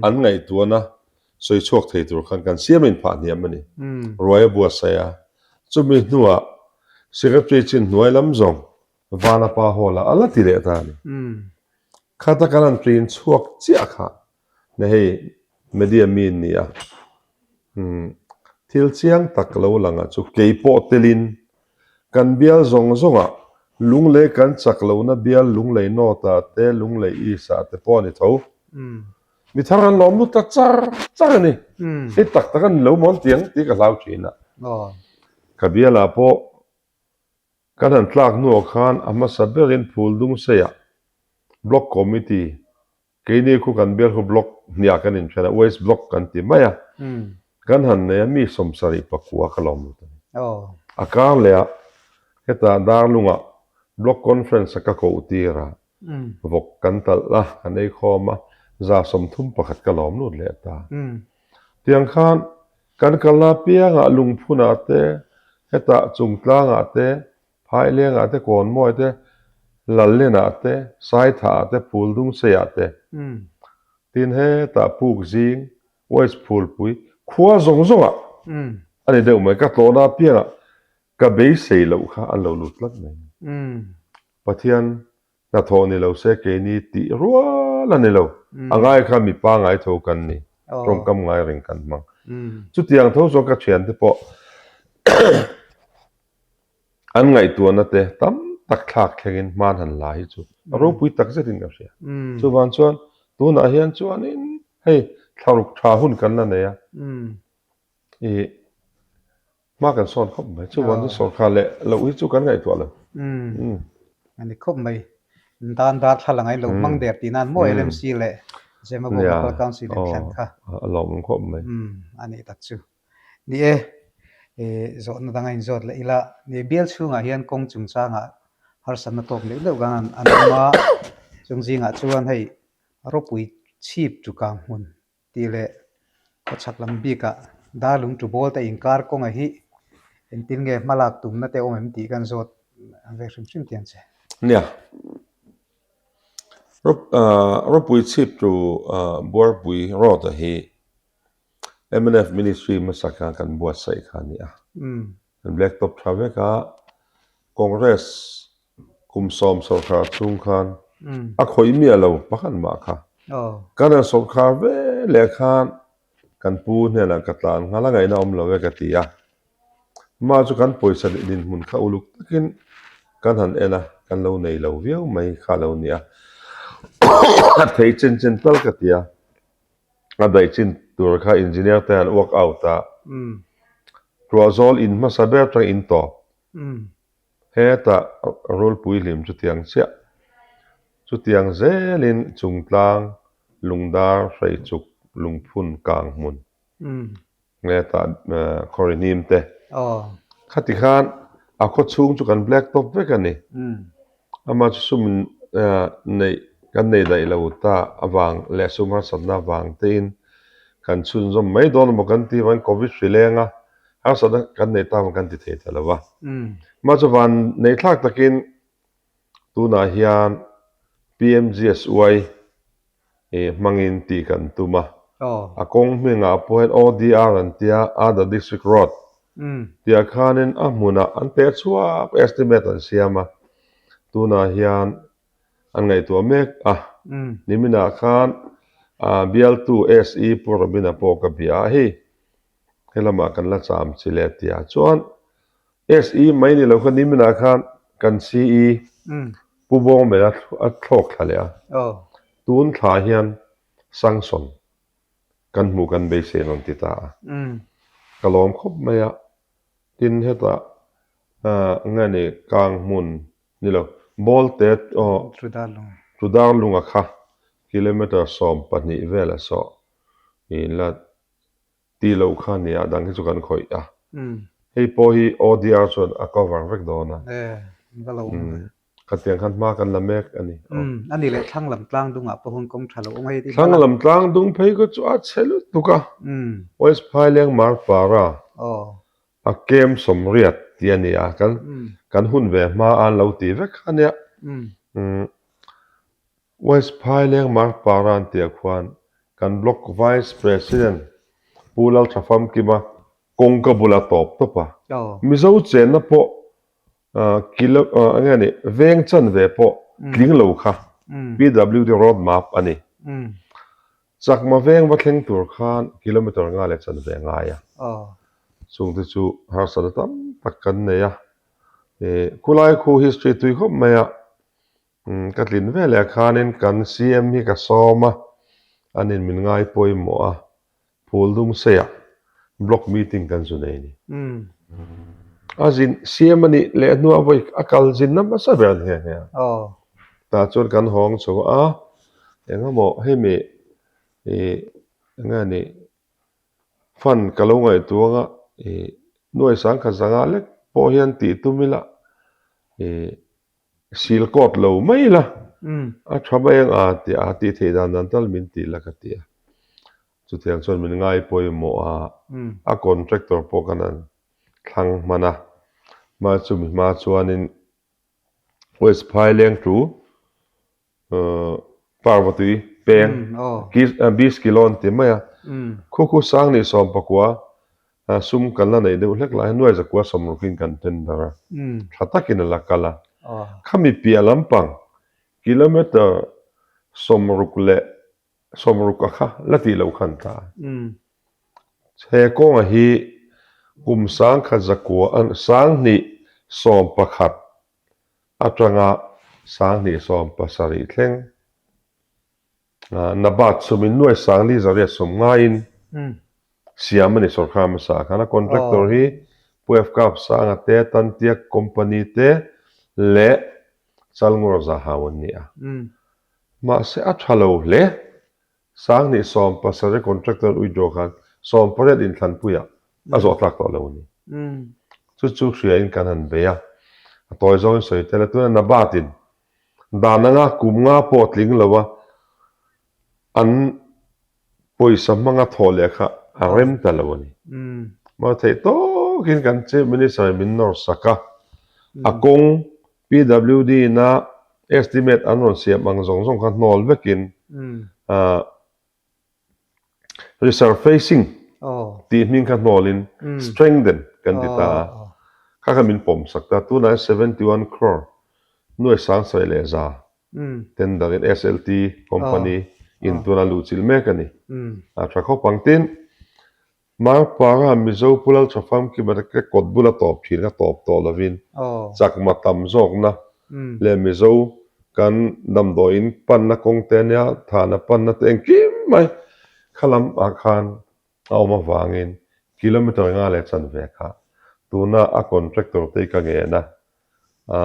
Speaker 2: an ngaihtuahna sawi chhuak thei tur khan kan siam inphah hniam a ni. Ruai a buatsaih a, chumi hnuah Secretary chin hnuai lam zawng Vanapa Hall ah a la ti leh ta a ni. Khata kan han tlin chhuak chiah kha Na hei media mi an ni a, thil chiang tak lo lang ah chu kei pawh telin kan bial zawng zawng ah Lunglei kan chak lohna bial Lunglei North ah te Lunglei East ah te pawh a ni tho. Mi thar an lawm lut ta char char a ni. Hei tak tak a ni lo maw an ti ang tih ka hlau thin a. Ka bial ah pawh kan han tlak hnuah khan a hmasa berin Phuldungseiah Block Committee. Keini khu kan bial khu block hniah kan inthen a, waste block kan ti mai a. Kan han nei a, mi 74 ka lawm lut a ni. A kar leh ah hetah Darlungah block conference a ka koh tir a, vawk kan talh a, kan ei khawm a, 31 ka lawm lut leh ta. Tiang khan kan kalna apiangah lungphunah te, hetah chungtlangah te, Phailengah te, Kawnmawi te, Lallenah te, Saithahah te, Phuldungseiah te, tin hetah Pukzing, West Phulpui, khua zawng zawngah a ni deuh mai. Ka tlawhna apiangah ka beisei loh kha an lo lut tlat mai. Pathian Hnathawh ni lo se keini tih rual a ni lo. A ngai kha mi pangai tho kan ni. Tawngkam ngai reng kan hmang. Chutiang tho chuan ka thiante pawh an ngaihtuahna te tam tak thlak thlengin hman han la hi chu a ropui tak zetin ka hria. Chuvang chuan tunah hian chuanin hei thlaruk tha hun kan la nei a. Ih. Hma kan sawn khawp mai. Chuvan chu sawrkar leh loh hi chu kan ngaihtuah lo.
Speaker 1: Umm. A ni khawp mai. Dan darthlalang a in lo hmang der tih nan maw LMC leh Zemabawk Local Council in thlen kha.
Speaker 2: A lawmawm khawp mai.
Speaker 1: Umm. A nih tak chu. Ni e, zawhna dang a inzawt leh ila. Ni bial chhungah hian kawng chungchangah harsatna tawk neuh neuh kan an awm a. Chung zingah chuan hei ropui chhip tukang hmun Tih leh khawchhak lam bikah darlung tubawl te inkar kawnga hi engtin nge hmalak tumna te awm em tih kan zawt ve hrim hrim tiang che.
Speaker 2: Nia. Ropui chhip tu Buarpui Road-a hi mnf Ministry hmasa khan kan buatsaih kha a ni a. Kan black top tha vek a, Congress Kum sawm sawrkhar chhung khan a khawih miah lo pakhat mah kha. Kan han sawrkhar ve leh khan kan pu hnenah ka tlan nghal a ngaihna awm lo e ka ti a. Mah chu kan pawisa leh dinhmun kha uluk takin kan han en a, kan lo nei lo viau mai kha lo ni a. A thei chen chen tal ka ti a. A daih chin tur kha engineer te han work out a. Tuahzawl in hmasa ber atang in tawp. Hetah rulpui hlim chutiang chiah, chutiang zelin chungtlang lungdar hreichuk lungphun kang hmun hetah khawri hnim te khati khan a khaw chhung chu kan black top vek a ni. Amah chu sum neih kan nei daih lo ta avang leh sum harsatna avang tein kan chhunzawm mai dawn emaw kan tih avangin covid hri leng a. Harsatna kan nei ta kan ti thei ta lo va. Mah chu van nei thlak takin tunah hian PMGSY hmangin tih kan tum a. A kawng hmingah pawh hian ODR an tia, Other District Road tihah khanin a hmunah an teh chhuak estimate an siam a. Tunah hian an ngaihtuah mek a. Niminah khan bialtu SE Pu Robina pawh ka bia a, hei He lamah kan la cham chi leh tia chuan SE mai ni lo kha niminah khan kan CE Pu Bawngmela a thlawk thla leh a, tun thla hian sanction kan hmuh kan beisei an rawn ti ta a, ka lawm khawp mai a, tin hetah nge ni kang hmun ni lo Bawlte aw Trudarlunga kha kilometre 12 vel a sawh in la Tih loh kha nia dang hi chu kan khawih a. Hei pawh hi ODR chuan a cover vek dawn a. Khatiang khan hma kan la mek a ni.
Speaker 1: A ni leh thlang lam tlang dungah pawh hun kawng tha lo awm hei ti.
Speaker 2: Thlang lam tlang dung phei kha chu a chhe lutuk a. West Phaileng Marpara a kem sawmriat tih a ni a. Kan kan hun ve hma a an lo ti vek kha nia. West Phaileng Markpara an tih ah khuan kan Block Vice President Pu Lalthafamkima kawngka bula tawp tawp a, Mizo chenna pawh kilo eng nge ni veng chanve pawh tling lo kha PWD road map a ni. Chakma veng va thleng tur khan kilometer nga leh chanve ngai a, chungte chu harsatna tam tak kan nei a, khulai khu history tui khawp mai a. Ka tlin ve leh khanin kan CM hi ka sawm a, anin min ngai pawimawh a, Phuldungseiah block meeting kan zu nei a ni. A zin CM a nih leh hnuah vawi a kal zinna hmasa ber a ni nghe nghe a. Tah chuan kan hawng chho a, Engemaw hemi ih eng nge ni fund ka lo ngaihtuah anga ih nuai sangkhat zanga lek pawh hian tih tum ila ih sil kawt lo mai ila a tha mai ang a tih a tih theih dan dan tal min tih la ka ti a. Chutiang chuan min ngai pawimawh a, a contractor pawh kan han thlang hman a, hma chumi hma chuanin West Phaileng chu Parvatui peng Beach Kilo an ti mai a, khu khu Sangni sawmpakua sum kan la neih deuh hlek lai hian nuai zakua sawmrukin kan tender a, tha takin a la kal a, khami piah lampang kilometre 60 leh 60 a kha la tih loh khan ta. He kawnga hi kum 1000 zakua 2011 atanga 2017 thleng Nabat sumin nuai sangli zariat sawm ngaiin siam a ni sorkar hmasa khan a contractor hi Pu FK Sanga te Tantiak company te leh Chalngura Zahau an ni a. Mahse a tha lo hle. 2017 contractor withdraw khan 18 inthlanpuiah a zawh tlak tawh lo a ni. Chu chu hriain kan han bei a, a tawi zawngin sawi tel a, tuna Nabatin dan anga kum nga pawh tling lo a an pawisa hmanga thawh leh kha a rem ta lo a ni. Mahse theih tawkin kan Chief Minister in min nawr sak a, a kawng PWD ina estimate an rawn siam ang zawng zawng kha hnawl vekin resurfacing tih hming kha hnawlin strengthen kan ti ta a, kha kha min pawm sak ta. Tunah hian 71 crore nuai sang sawi leh za tender in SLT company in tuna luhchilh mek a ni. A tha khawp ang. Tin, Marpara Mizo Pu Laltha Famkima te ka kawt bula tawp thin ka tawp tawh lovin chakma tam zawkna leh Mizo kan damdawiin panna kawng te ania thana panna te engkim mai khalam ah khan a awm avangin kilometer nga leh chanve kha tuna a contractor te hi ka ngen a a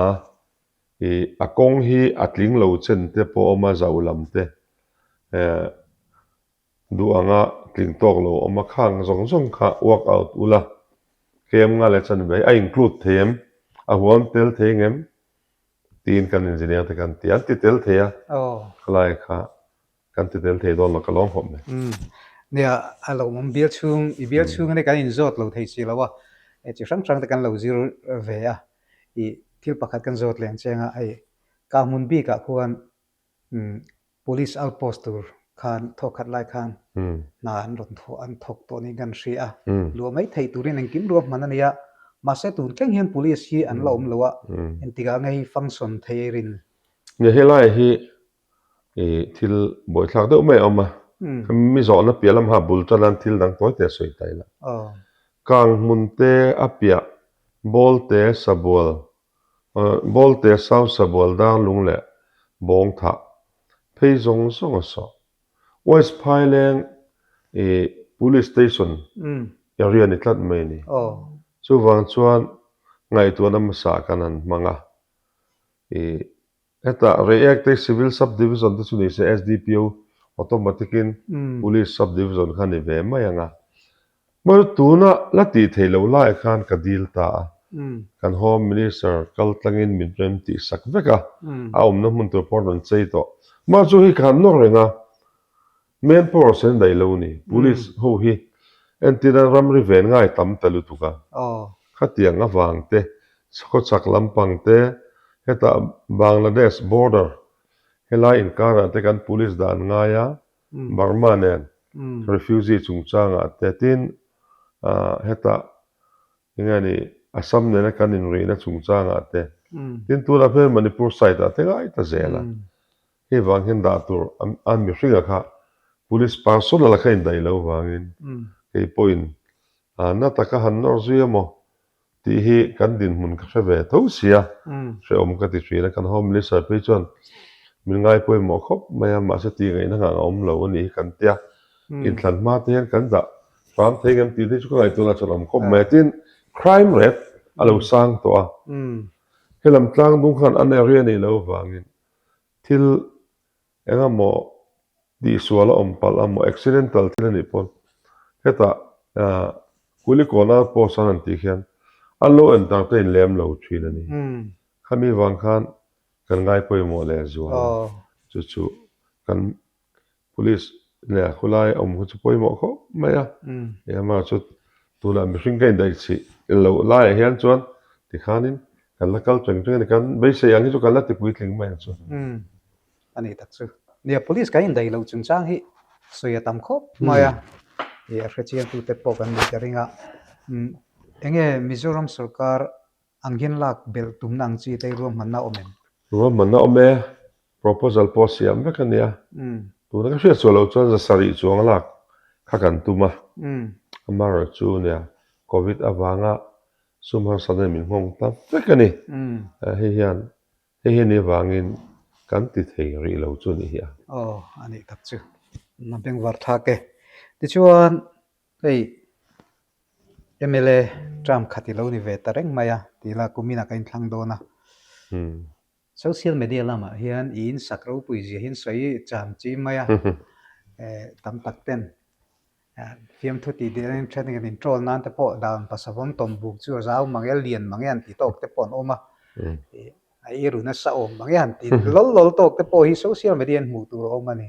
Speaker 2: ih a kawng hi a tling lo chen te pawh a awm a zauh lam te eh Duh anga tling tawk lo awm a khang zawng zawng kha work out ula, kem nga leh chanve a include thei em, a huam tel thei ngem tiin kan engineer te kan ti a, an ti tel thei a, khalai kha kan ti tel thei dawn lo ka lawm khawp mai.
Speaker 1: Umm nia a lo awm bial chhung i bial chhung ania kan inzawt lo thei si lo a, chi hrang hrang te kan lo zir ve a, i thil pakhat kan zawt leng cheng a, hei kah hmun bikah khuan Umm Police outpost tur khan thawk khat lai khan hna an rawn thawh an thawk tawh niin kan hria a, luah mai theih turin engkim ruahman a ni a, mahse tun thleng hian Police hi an la awm lo a, engtikah nge hi function thei a rin?
Speaker 2: Nia helai hi ih thil buaithlak deuh mai a awm a, mi zawhna piah lam ha bul tan an thil dang tawi te a sawi ta ila. Kang hmun te a piah Bawlte Sabual Bawlte Sausa bual dar lung leh bawng thah phei zawng zawng a sawh. West Phaileng i Police Station area ni tlat mai a ni. Chuvang chuan ngaihtuahna hmasa kan han hmang a. I Hetah Reiek te Civil Sub Division te chu ni se SDPO automatic in Police Sub Division kha ni ve mai ang a. Hmar tuna la tih theih loh laiah khan ka dil ta a, kan Home Minister kal tlangin min rem tih sak vek a, a awmna hmun tur pawh a rawn chei tawh. Hmar chu hi ka han nawr reng a, main power sen daih lo ni, Police ho hi entir an ramri ven ngai tam ta lutuk a, khatiang avang te, khawchhak lampang te, hetah Bangladesh border helai inkarah te kan Police dan ngai a, Burma nen refugee chungchangah te tin hetah enge ni Assam nena kan inrihna chungchangah te tin tunah hmel Manipur side ah te ngai ta zel a, hei vang hian dah tur a mihringa kha police personnel a kha indaih lo vangin kei pawhin na taka han nawr zui emaw Tih hi kan dinhmun ka hre ve tho sia, hrehawm ka ti thin a, kan Home Minister phei chuan min ngai pawimawh khawp mai a, mahse tih ngaihna nghah a awm lo a nih hi kan tia, inthlan hma te hian kan dah hram thei ngem tih te chu ka ngaihtuahna chuan a awm khawp mai a, tin crime rate a lo sang tawh a, helam tlang dung khan an area nih loh vangin thil engemaw. Tihsual a awm palh a maw accidental thil a nih pawn hetah Kulikawn outpost an han tih khian an lo entertain lem lo thin a ni. Khami vang khan kan ngai pawimawh leh zual a, chu chu kan Police leh khulai awm kha chu pawimawh khawp mai a, engemaw chu tunah mihring ka indaih chih loh laiah hian chuan tikhanin kan la kal teng teng a ni, kan beisei ang hi chu kan la ti puitling mai ang chu.
Speaker 1: A ni tak chu. Nia, Police kan indaih loh chungchang hi sawi a tam khawp mai a, a hrechiangtute pawh kan nih ka ring a, enge Mizoram sorkar Ang hian lak belh tumna ang chi te ruahmanna awm em?
Speaker 2: Ruahmanna awm e, proposal pawh siam vek a nia. Tuna ka hriat sual loh chuan zasarih chuang lak kha kan tum a. Amaherawhchu chu nia Covid avanga sum harsatna in min nghawng ta vek a ni. Hei hian hei hi ni vangin kan ti thei rih lo chu a nih hi a.
Speaker 1: Aw, a nih tak chu. Na bengvar thlak e. Tichuan Hei mla term khat i lo ni ve ta reng mai a tih la kumin ah ka inthlang dawn a. Social media lamah hian i insak ropui zia hian sawi cham chi mai a, tam tak ten fiamthu tih dih in then in troll nan te pawh dan pasavawm tawm buk chu a zau mang e, a lian mang e an ti tawk te pawh an awm a, a i ru nasa awm mang e han ti lawl lawl tawk te pawh hi social media in hmuh tur a awm a ni.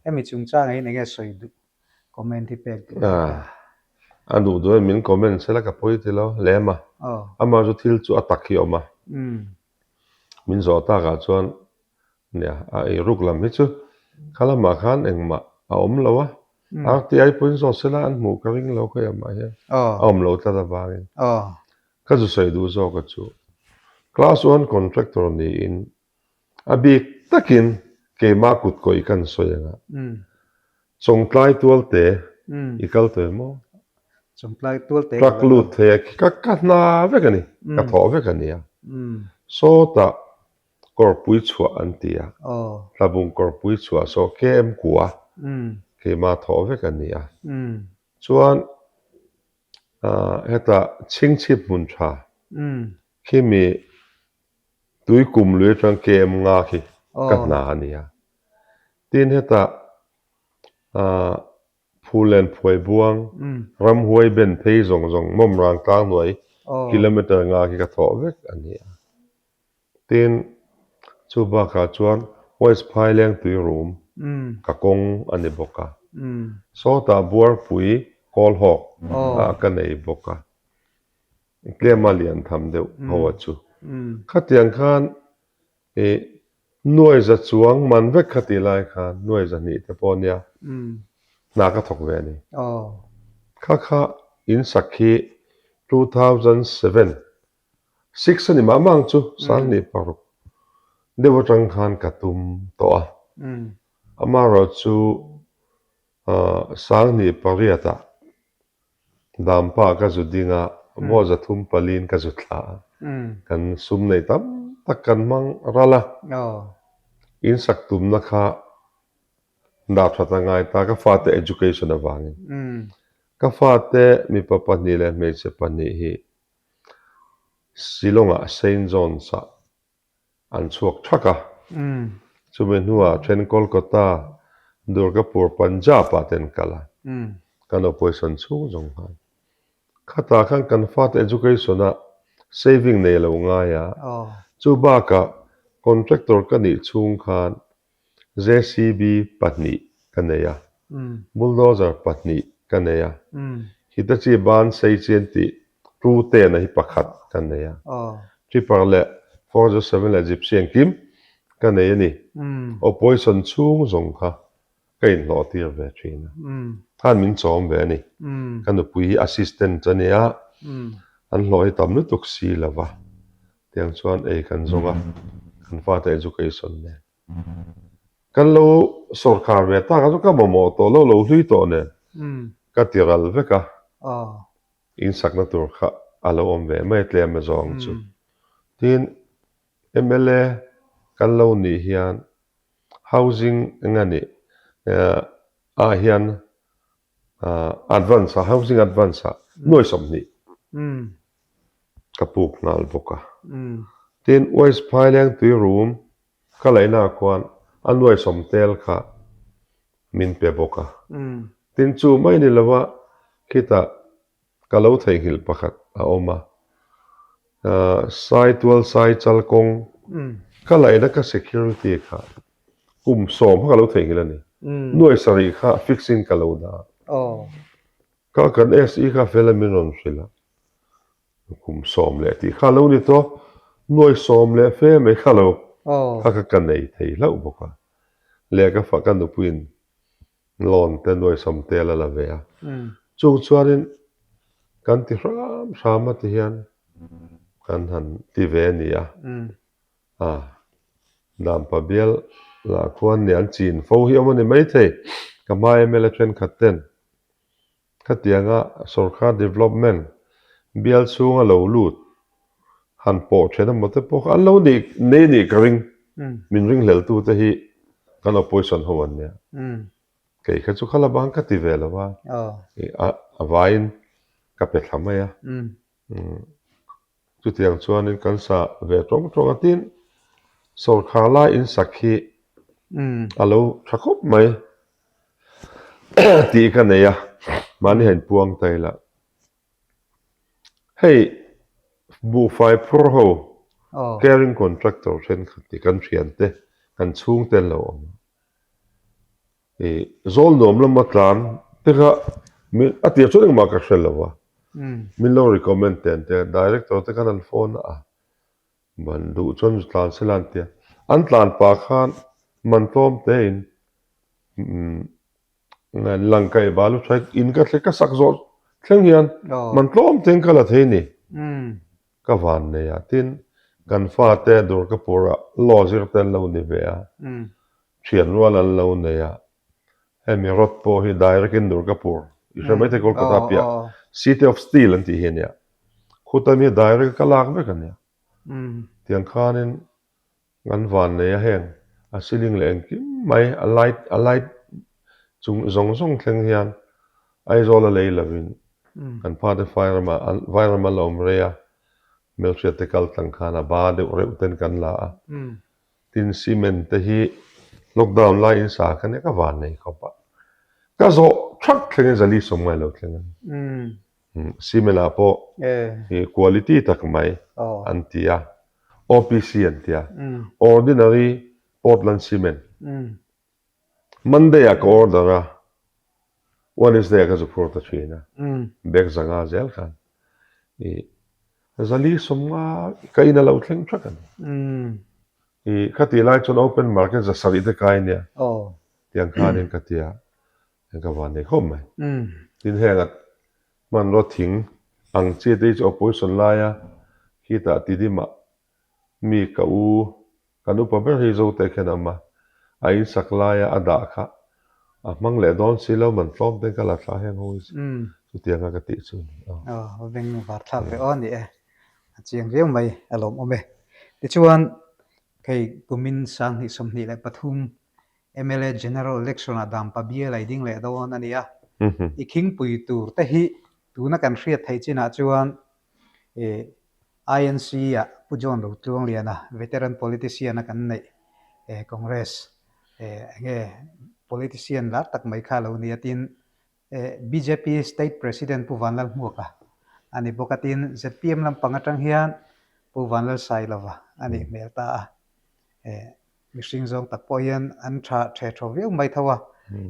Speaker 1: Hemi chungchangah hian enge sawi duh Comment hi pek duh tak a.
Speaker 2: A duh duh e min comment sela ka pawi ti lo lem a. Amah chu thil chu a tak hi a awm a. Min zawh takah chuan nia a ei ruk lam hi chu kha lamah khan engmah a awm lo a. RTI pawhin zawh sela an hmuh ka ring lo khawi amah hian a awm lo tlat avangin. Ka zu sawi duh zawk a chu class one contractor niin A bik takin keimah kut kawih kan sawi ang a, Chawngtlai tualte i kal tawh em aw?
Speaker 1: Chawngtlai tualte
Speaker 2: ka Truck lut thei a, ka ka hna vek a ni, ka thawh vek a ni a. Sawtah kawrpui chhuah an ti a, Tlabung kawrpui chhuah saw KM kua keimah thawh vek a ni a. Chuan hetah chhingchhip hmun tha khimi Tui kum lui atang KM nga khi ka hna a ni a. Tin hetah Phulen phuai buang, ramhuai ben phei zawng zawng mawmrang tlang hnuai kilometer nga khi ka thawh vek a ni a. Tin chu bakah chuan West Phaileng tui rum ka kawng a ni bawk a. Sawtah Buarpui Kawlhawk ah ka nei bawk a. Tlema lian tham deuh ho a chu. Khatiang khan i nuai za chuang man vek kha tih lai khan nuai za hnih te pawh nia hna ka thawk ve a ni. Kha kha in sak hi 2007, six a ni mah mah ang chu, 2006 deuh atang khan ka tum tawh a. Amaherawhchu 2008 ah Dampa ka zu ding a, vaw zathum palin ka zu thla a, kan sum nei tam tak kan hmang ral a, in sak tumna kha dah that a ngai ta, ka fate education avangin. Ka fate mipa pahnih leh hmeichhe pahnih hi Shillong-ah Saint John's-ah an chhuak thak a. Chumi hnuah then Kolkata, Durgapur, Punjab ah te an kal a. Kan opposition chhung zawng khan. Khatah khan kan fate education ah saving nei lo ngai a. Chu bakah contractor ka nih chhung khan JCB pahnih ka nei a, bulldozer pahnih ka nei a, Hitachi ban sei chian tih two ten a hi pakhat ka nei a, Tripper leh 407 leh Gypsy engkim ka nei a ni. Opposition chhung zawng kha ka inhlawh tir ve thin a, khan min chawm ve a ni. Ka nupui hi assistant a nia, an hlawh hi tam lutuk si lo va, tiang chuan ei kan zawng a, kan fate education nen. Kan lo sawrkhar ve tak a chu ka mamawh tawh lo lo hlui tawh nen ka ti ral vek a, insakna tur kha a lo awm ve mai tlem a zawng chu. Tin, mla kan lo nih hian housing eng a nih ah hian advance ah housing advance ah nuai 20 ka puk nghal bawk a. Tin, West Phaileng tui rum ka laihna ah khuan a nuai sawm tel kha. min pe bawk a. Tin chu mai ni lova khitah ka lo theihnghilh pakhat a awm a, Saitual Saichal kawng ka laihna ka security kha kum sawm kha ka lo theihnghilh a ni. Nuai sarih kha fix in ka lo dah a. Ka kan SE kha fel a min rawn hrilh a. Kum sawm leh tih kha lo ni tawh, nuai sawm leh fe mai kha lo kha kha ka nei thei hlauh bawk a. Leh ka fa ka nupuiin loan te nuai sawm te a la la ve a. Chung chuanin kan ti hram hram a ti hian kan han ti ve a ni a. A, Dampa bial lah khuan nih an chin fo hi awm a ni maithei, ka hma mla thenkhat ten Khatianga sorkar development bial chhunga lo lut han pawh then emaw te pawh kha an lo nih nei nih ka ring. Min ringhleltu te hi kan opposition ho an nia. Kei kha chu kha la bang ka ti ve lo a, a vaiin ka pe thla mai a. Chutiang chuanin kan sa ve tawng tawng a, tin sawrkhar lai in sak hi a lo tha khawp mai tih ka nei a, mahni han puang ta ila. Hei buhfai phur ho caring contractor thenkhat hi kan thiante kan chhungte an lo awm a. I zawl nuam lama tlan te kha min a tir chuan engmah ka hre lo a, min lo recommend te an tia, director te khan an phone a, man duh chuan zu tlan sela an tia, an tlan pah khan man tlawm te in lang kaih balu tha in ka thleng ka sak zawh thleng hian man tlawm te in ka la thei ni, ka van nei a, tin kan fate Durgapur-ah law zir te an lo ni ve a. Thian rual an lo nei a, hemi rod pawh hi direct in Durgapur i hre mai thei Kolkata piah City of Steel an tih hi a nia, khuta mi direct ka lak vek a nia. Tiang khanin an van nei a heng a ceiling leh engkim mai a light a light chung zawng zawng thleng hian Aizawl a lei lovin kan phate Vairama Vairama la awm rei a, hmelhriat te kal tlang khan a ba deuh reuh ten kan la a. Tin cement te hi lockdown lai in sa kha nia ka van nei khawp a, ka zawh thak thleng in zali sawm ngai lo thleng a ni. Cement ah pawh hi quality tak mai an ti a, OPC an ti a, Ordinary Portland Cement. Monday ah ka order a, Wednesday ah ka zu phur ta thin a, bag zanga zel khan i zali sawmnga ka in a lo thleng thak a ni. I khatih lai chuan open market za sarih te kai nia, tiang khanin ka tia, ka van nei khawp mai. Tin heng a hmanraw thing ang chi te hi chu opposition laia khitah tidimah Mi ka u, kan upa ber hi Zote khian a awm a, a insak laia a dah kha a hmang leh dawn si lo, man tlawm ten ka la thla heng ho hi chu chutianga ka tih chu a ni.
Speaker 1: Aw, beng var thlak ve aw a ni e, a chiang viau mai, a lawmawm e. Tichuan, hei kumin 20 23 mla General Election ah Dampa bial a i ding leh dawn a ni a, i khingpui tur te hi tuna kan hriat theih chinah chuan INC ah Pu John Rotluangliana veteran politician a kan neih Congress enge politician lar tak mai kha lo ni a tin bjp State President Pu Vanlalhmuaka a ni bawk a tin zpm lampang atang hian Pu Vanlalsailova a nih hmel ta a. Mihring zawng tak pawh hian an tha the thaw viau mai tho a,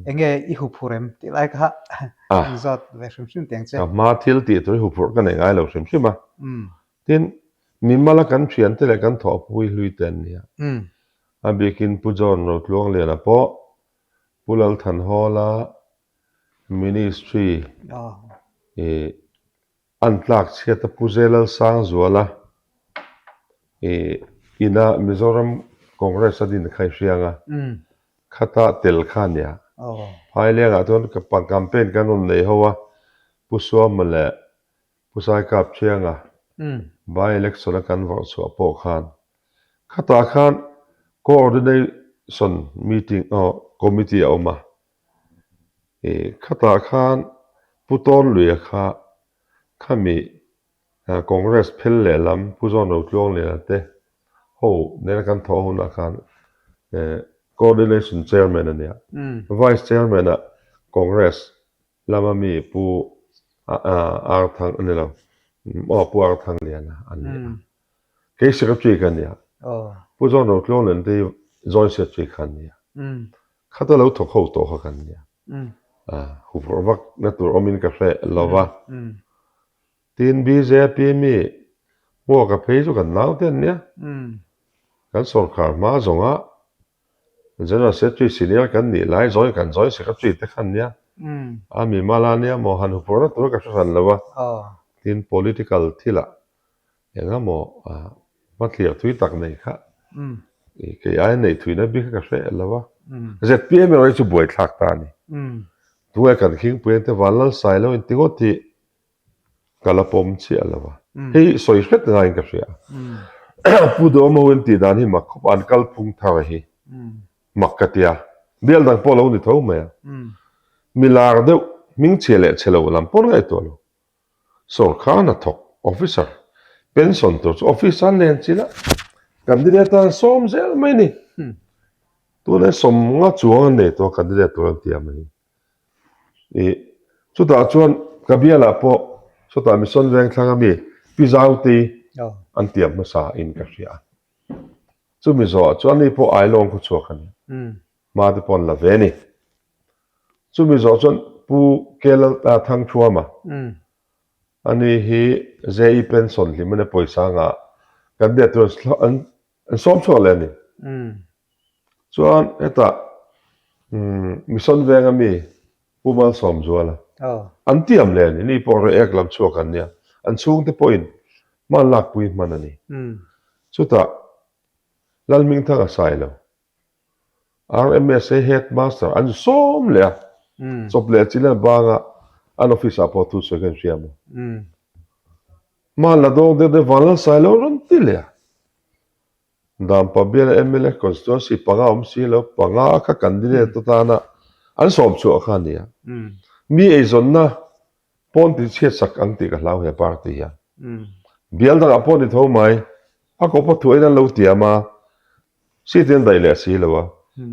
Speaker 1: enge i huphurh em tih lai kha an zawt ve hrim hrim teng che.
Speaker 2: Ka hma thil tih tur hi huphurh ka nei ngai lo hrim hrim a. Tin, mimala kan thiante leh kan thawhpui hlui te an nia. A bikin Pu John Rotluangliana pawh Pu Lalthanhawla Ministry i An tlak chhiat a Pu Zelal Sangzuala i ina Mizoram Congress a din kha i hriang a, khata tel kha a nia. Phailengah chuan campaign kan rawn nei ho a, Pu Suama leh Pu Saikap Thianga by election a kan vawrh chhuah pawh khan khatah khan coordination meeting committee a awm a, I khatah khan Pu Tawnluia kha khami Congress phel lehlam Pu Zawn Rotluangliana te ho nena kan thawh hunah khan. Coordination Chairman a nia. Vice Chairman ah Congress lama mi Pu Arthang a ni lo, aw Pu Arthangliana a ni a. Kei Secretary ka nia. Pu John Rotlawng te hi Joint Secretary kha an nia. Khata lo thawk ho tawh kha kan nia. Huphurh vak na tur awmin ka hre lo va. Tin bjp mi hmuaka phei chu kan nau te an nia. Kan sorkar hma zawnga General Secretary senior kan nih lai zawi kan Joint Secretary te khan nia. A mi mala nia maw han huphurhna tur ka hre hran lo a. Tin political thilah Engemaw hmathlir thui tak nei kha kei aia neih thuina bik kha ka hre lo a. ZPM erawh hi chu buaithlak ta a ni. Tunge kan khingpui ang te Vanlal Sailo in ti ngawt hi ka la pawm chiah lo a. Hei sawi hret ngaiin ka hria. Pu Duhawma ho in tih dan hi mak khawp a, an kalphung thar hi mak ka ti a. Bial dang pawh lo ni tho mai a. Milar deuh hmingchhia leh chhe lo lam pawn ngaihtuah lo. Sorkar hnathawk, officer, pension tur chu office an len chilh a, candidate an sawm zel mai ni. Tunah sawm nga chuang an nei tawh a candidate tur an ti a mai. Ih chutah chuan ka bialah pawh chutah Mission Vengthlang ami Pi Zautei an tiam hmasa in ka hria a. Chumi zawhah chuan ani pawh Ailawng khaw chhuak a ni. Hma te pawh an la ve a ni. Chumi zawh chuan Pu Kelal Thangthuama ani hi JE pension hlim ania pawisa ngah kan biak tur an sawm chhuak leh a ni. Chuan hetah Mission Venga mi Pu Malsawmzuala an tiam leh a ni. Ni pawh Reiek lam chhuak an nia. An chhungte pawhin hman lakpui hman a ni. Chutah Lalhmingthanga Sailo RMSA Headmaster an sawm leh a, chawp leh chilh a banga an office ah pawh thu sawi kha an hria maw? Hman la dawng deuh deuh Vanlal Sailo rawn ti leh a, Dampa biala mla constituency panga awm si lo, panga kha candidate atana an sawm chhuah kha a ni a, mi eizawnna pawn ti chhiat sak ang tih ka hlau he party hian. Bial dangah pawh ni tho mai, a kawpa thuain an lo tiam a, Seat hi an daih leh si lo a,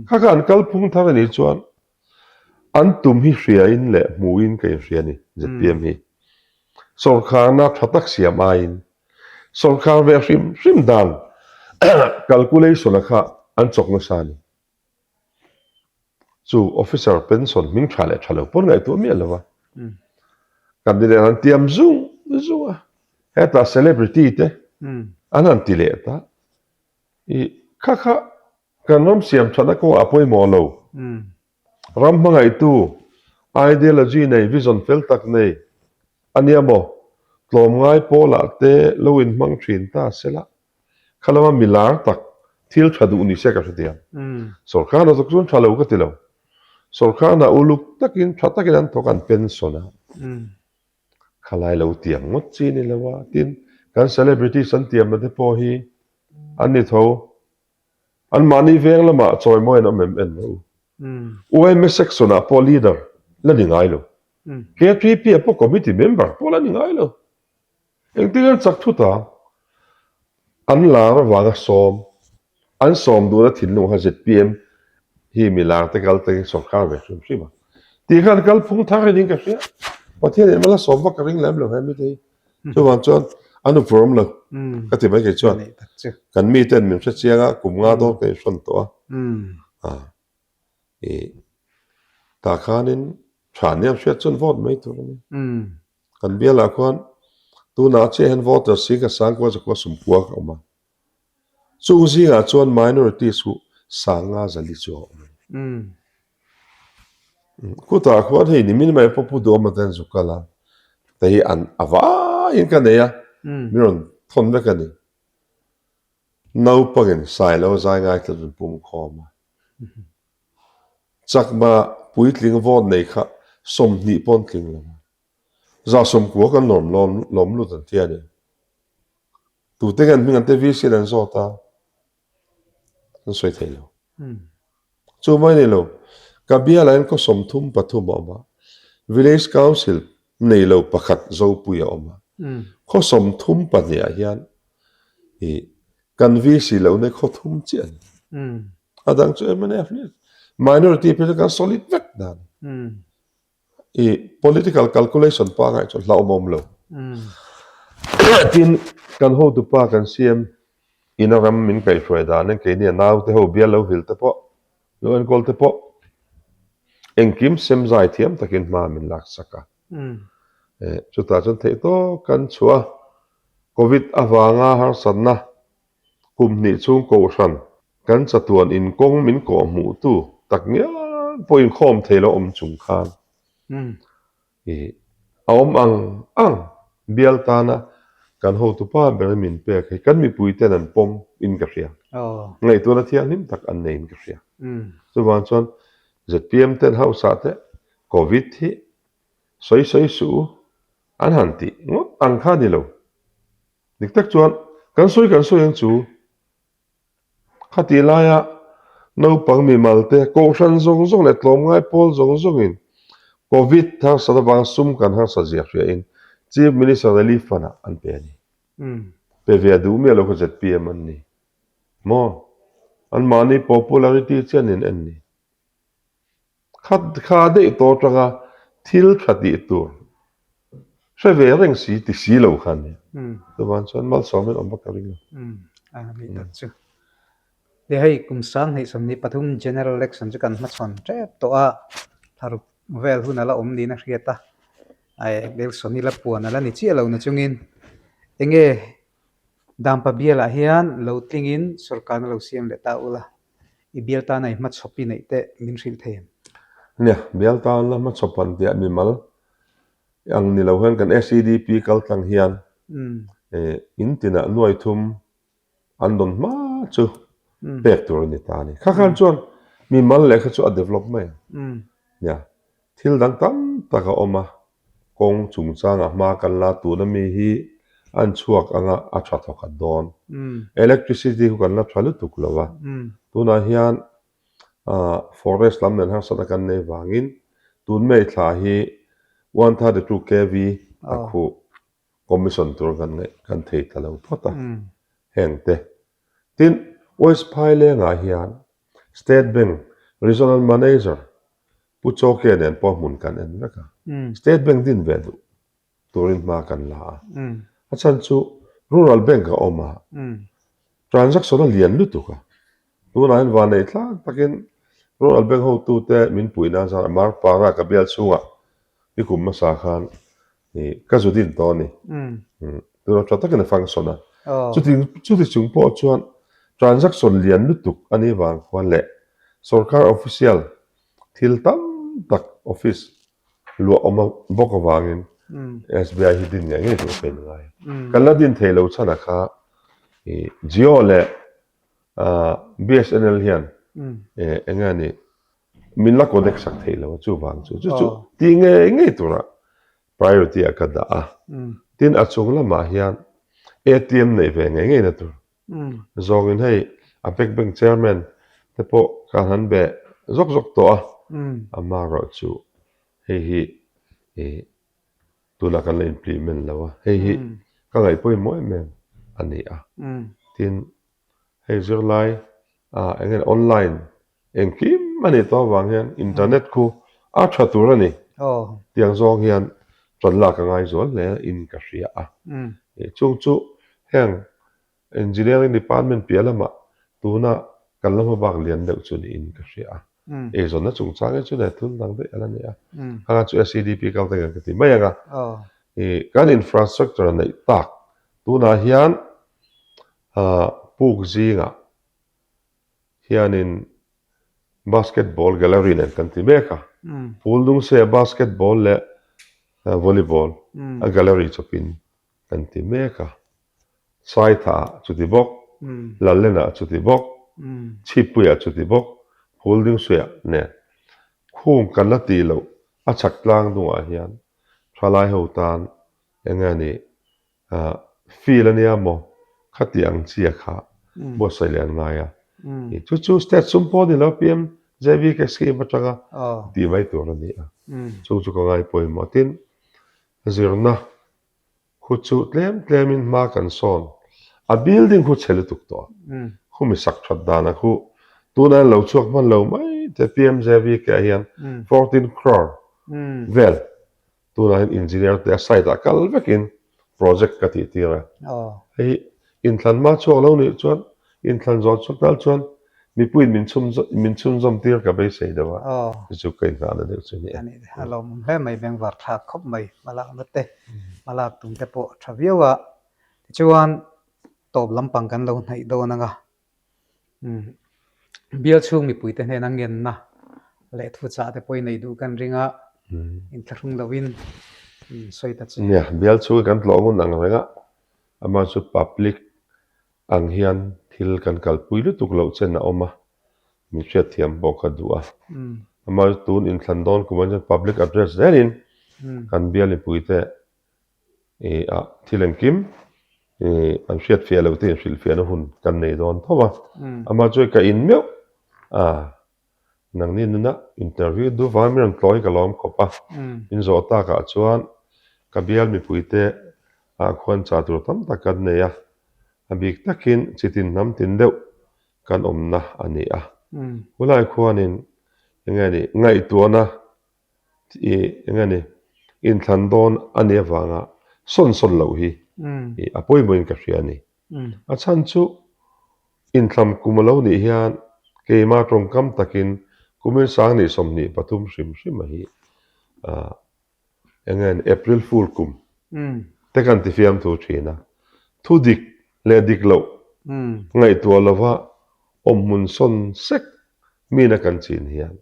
Speaker 2: kha kha an kalphung thar a nih chuan an tum hi hriain leh hmuin ka inhria a ni, zpm hi. Sawrkharna tha tak siam aiin sawrkhar ve hrim hrim dan calculation-a kha an chawk nasa a ni. Chu officer pension hming tha leh tha lo pawn ngaihtuah miah lo a, candidate an tiam zung zung a, hetah celebrity te an han ti leh ta. I kha kha kan ram siam thatna kawngah a pawimawh lo. Ram hmangaihtu, ideology nei, vision fel tak nei a nia maw? Tlawmngai pawlah te lo inhmang thin ta sela, kha lama mi lar tak thil tha duh ni se ka hrethiam. Sorkar hna zawk chuan tha lo ka ti lo. Sorkar hna uluk takin tha takin an thawk an pension a. Khalai lo tiam ngawt chi ni lo a, tin kan celebrities an tiamna te pawh hi an ni tho. Anmahni veng lamah chawimawi an awm em en rawh u. UMA section ah pawh leader la ni ngai lo. KTP ah pawh committee member pawh la ni ngai lo. Engtin an chak thut a, an lar avanga sawm, an sawm duhna thinlung kha zpm hi mi lar te kal tengin sawrkar ve hrim hrim a. Tih khan kalphung thar in ka hria. Pathian in mala sawm vak ka ring lem lo he mite hi. Chuvang chuan an upur awm lo ka ti mai kei chuan. Kan miten min hre chiang a, kum nga dawn ka inhrawn tawh a. I tah khanin tha nia hriat chuan vote mai tur a ni. Kan bialah khuan tunah chiah hian voter si ka sang kua zakua sumkua ka awm a. Chung zingah chuan minorities hu sanga zali chu a awm a ni. Khutah khuan hei nimin mai pawh Pu Duhawma te an zuk kal a, te hi an a vaiin ka nei a, min rawn thawn vek a ni. Naupangin Sailo zai ngaithla chu an pum khawm a. Chakma puitling vote nei kha 20 pawn tling lo a. Za sawmkua kan lawm lawm lawm lut an ti a ni. Tute nge an hming an te VC in an zawt a, an sawi thei lo. Chu mai ni lo, ka bialah hian khaw 33 a awm a, Village Council nei lo pakhat Zopui a awm a. Khaw 32 ah hian i kan VC lohna hi khaw thum chiah a ni. A dang chu mnf nih minority phei chu kan solid vek dan. I political calculation pangai chu hlauhawm lo. Tin, kan hotupa kan CM ina ram min kaihhruai danin keini a naute ho bial lo vil te pawh, lo enkawl te pawh engkim sem zai thiam takin hma min lak sak a. Chutah chuan theih tawk kan chhuah a, Covid avanga harsatna Kum hnih chhung kohhran kan chatuan inkawng min kawh hmuhtu tak ngial pawh inkhawm thei lo awm chung khan i a awm ang ang bial tana kan hotupa ber min pek hi kan mipui ten an pawm in ka hria. Ngaihtuahna thianghlim tak an nei in ka hria. Chuvang chuan zpm ten house ah te Covid hi sawi sawi suh u an han tih ngawt ang kha ni lo. Dik tak chuan kan sawi kan sawi ang chu khatih laia naupang mimal te, kohhran zawng zawng leh tlawmngai pawl zawng zawngin Covid harsat avanga sum kan harsat zia hriain Chief Minister Relief Fund ah an pe a ni. Pe ve a duh miah lo kha zpm an ni maw? Anmahni popularity chian in en ni. Khat kha daih tawh atanga thil tha tih tur hre ve reng si ti si lo kha ania. Chuvang chuan malsawmin awm vak ka ring lo.
Speaker 1: A ni tak chu. Ti hei kum 20 23 General Election chu kan hmachhawn tep tawh a, thlaruk vel hun a la awm niin a hriat a. Ai Nelson-i la puan a la ni chiah lo na chungin enge Dampa bialah hian lo tlingin sorkarna lo siam leh ta ula. I bial tana i hmachhawp i neih teh min hrilh thei em?
Speaker 2: Nia, bial tana hmachhawp an tiah mimal ang ni lo hian kan SEDP kal tlang hian in tinah nuai thum an dawn hma chu pek tur a ni ta a ni. Kha khan chuan mimal lehkha chu a develop mai ang. Nia, Thil dang tam tak a awm a, kawng chungchangah hma kan la tuna mi hi an chhuak anga a tha thawkhat dawn. Electricity khu kan la tha lutuk lo a, tunah hian forest lam nen harsatna kan nei vangin tun May thla hi 132 kv a khuh commission tur kan ngaih kan thei ta lo phawt a, heng te. Tin, West Phailengah hian State Bank Regional Manager Pu Chawke nen pawh hmun kan en vek a, State Bank din ve duh turin hma kan la a. A chhan chu Rural Bank a awm a, transaction a lian lutuk a. Tunah hian vanneih tlang takin Rural Bank hotute min puih nan zan Marpara ka bial chhungah i kum hmasa khan ka zu din tawh a ni. Tunah tha takin a function a. Chuti chung pawh chuan transaction lian lutuk a nih vang khuan leh sorkar official Thil tam tak office luah awm bawk avangin SBI hi din ngei ngei tur ka inngai. Kan la din thei lo chhan a kha Jio leh BSNL hian eng nge ni min la connect sak thei lo a chuvang chu chu chu ti ngei ngei tura priority ah ka dah a. Tin a chung lamah hian ATM neih ve ngei ngei na tur Zawngin hei a Big Bank Chairman te pawh ka han be zawk zawk tawh a, amaherawh chu hei hi tunah kan la implement lo a, hei hi ka ngaih pawimawh em em a ni a. Tin, hei zirlai ah eng nge online engkim a nih tawh avang hian internet khu a tha tur a ni. Tiang zawng hian tan lak a ngai zual hle in ka hria a. Chung chu heng engineering department piah lamah tuna kan la hmabak lian deuh chu niin ka hria a. Eizawnna chungchang hi chu leh thil dang daih a la ni a. Khangah chu SEDP kal te kan ka ti mai ang a. Kan infrastructure neih tak tunah hian puk zingah hianin basketball gallery nen kan ti mek a, pool dung se basketball leh volleyball a gallery chawpin kan ti mek a, Saitha-ah chuti bawk, Lallen-ah chuti bawk, Chhippuiah chuti bawk, Phul Dingsuiah nen khung kan la tih loh a chhak tlang dungah hian thalai ho tan eng nge ni Field a nia maw? Khati ang chia kha buatsaih leh an ngai a. Chu chu state sum pawh a ni lo, PMJVK scheme atanga tih mai tur a ni a. Chung chu ka ngai pawimawh. Tin, zirna khu chu tlem tlemin hma kan sawn. A building khu chhe lutuk tawh a. Khumi sak that dana khu. Tuna an lo chhuak hman lo mai te PMJVK ah hian 14 crore vel tunah hian engineer te a site ah kal vekin project ka tih tir a. Hei hi inthlan hma chhuak lo nih chuan inthlan zawh chhuak tal chuan mipuiin min chhun min chhunzawm tir ka beisei deuh a, chu chu ka inngahna deuh chu a ni e.
Speaker 1: A lawmawm hle mai, bengvar thlak khawp mai, hmalakna te, hmalak tum te pawh a tha viau a. Tichuan tawp lampang kan lo hnaih dawn ang a, Bial chhung mipuite hnena ngenna leh thuchah te pawhin nei duh kan ring a, inthlahrung loin sawi ta che.
Speaker 2: Nia, bial chhung kan tlawh ngun ang reng a, amah chu public ang hian thil kan kalpui lutuk loh chen a awm a, min hriatthiam pawh ka duh a. Amah chu tun inthlan dawn kum ah chuan public address zelin kan bial mipuite Ih ah thil engkim ih an hriat fiah loh te inhrilh fiahna hun kan nei dawn tho a, amah chu ka in meuh a, nangni nuna interview duh vang min rawn tlawi ka lawm khawp a, min zawh takah chuan ka bial mipuite ah khuan chah tur tam tak kan nei a, a bik takin chitin hnam tin deuh kan awmna a ni a, hulai khuanin enge ni ngaihtuahna I eng a ni, inthlan dawn a nih avanga sawn sawn loh hi i a pawimawhin ka hria a ni. A chhan chu inthlam kum a lo nih hian keimah tawngkam takin kumin sang nih 23 hrim hrim a hi eng nge ni April Fool kum te kan ti fiamthu thin a, thu dik leh dik loh ngaihtuah lova awmhmun sawn sek mina kan chin hian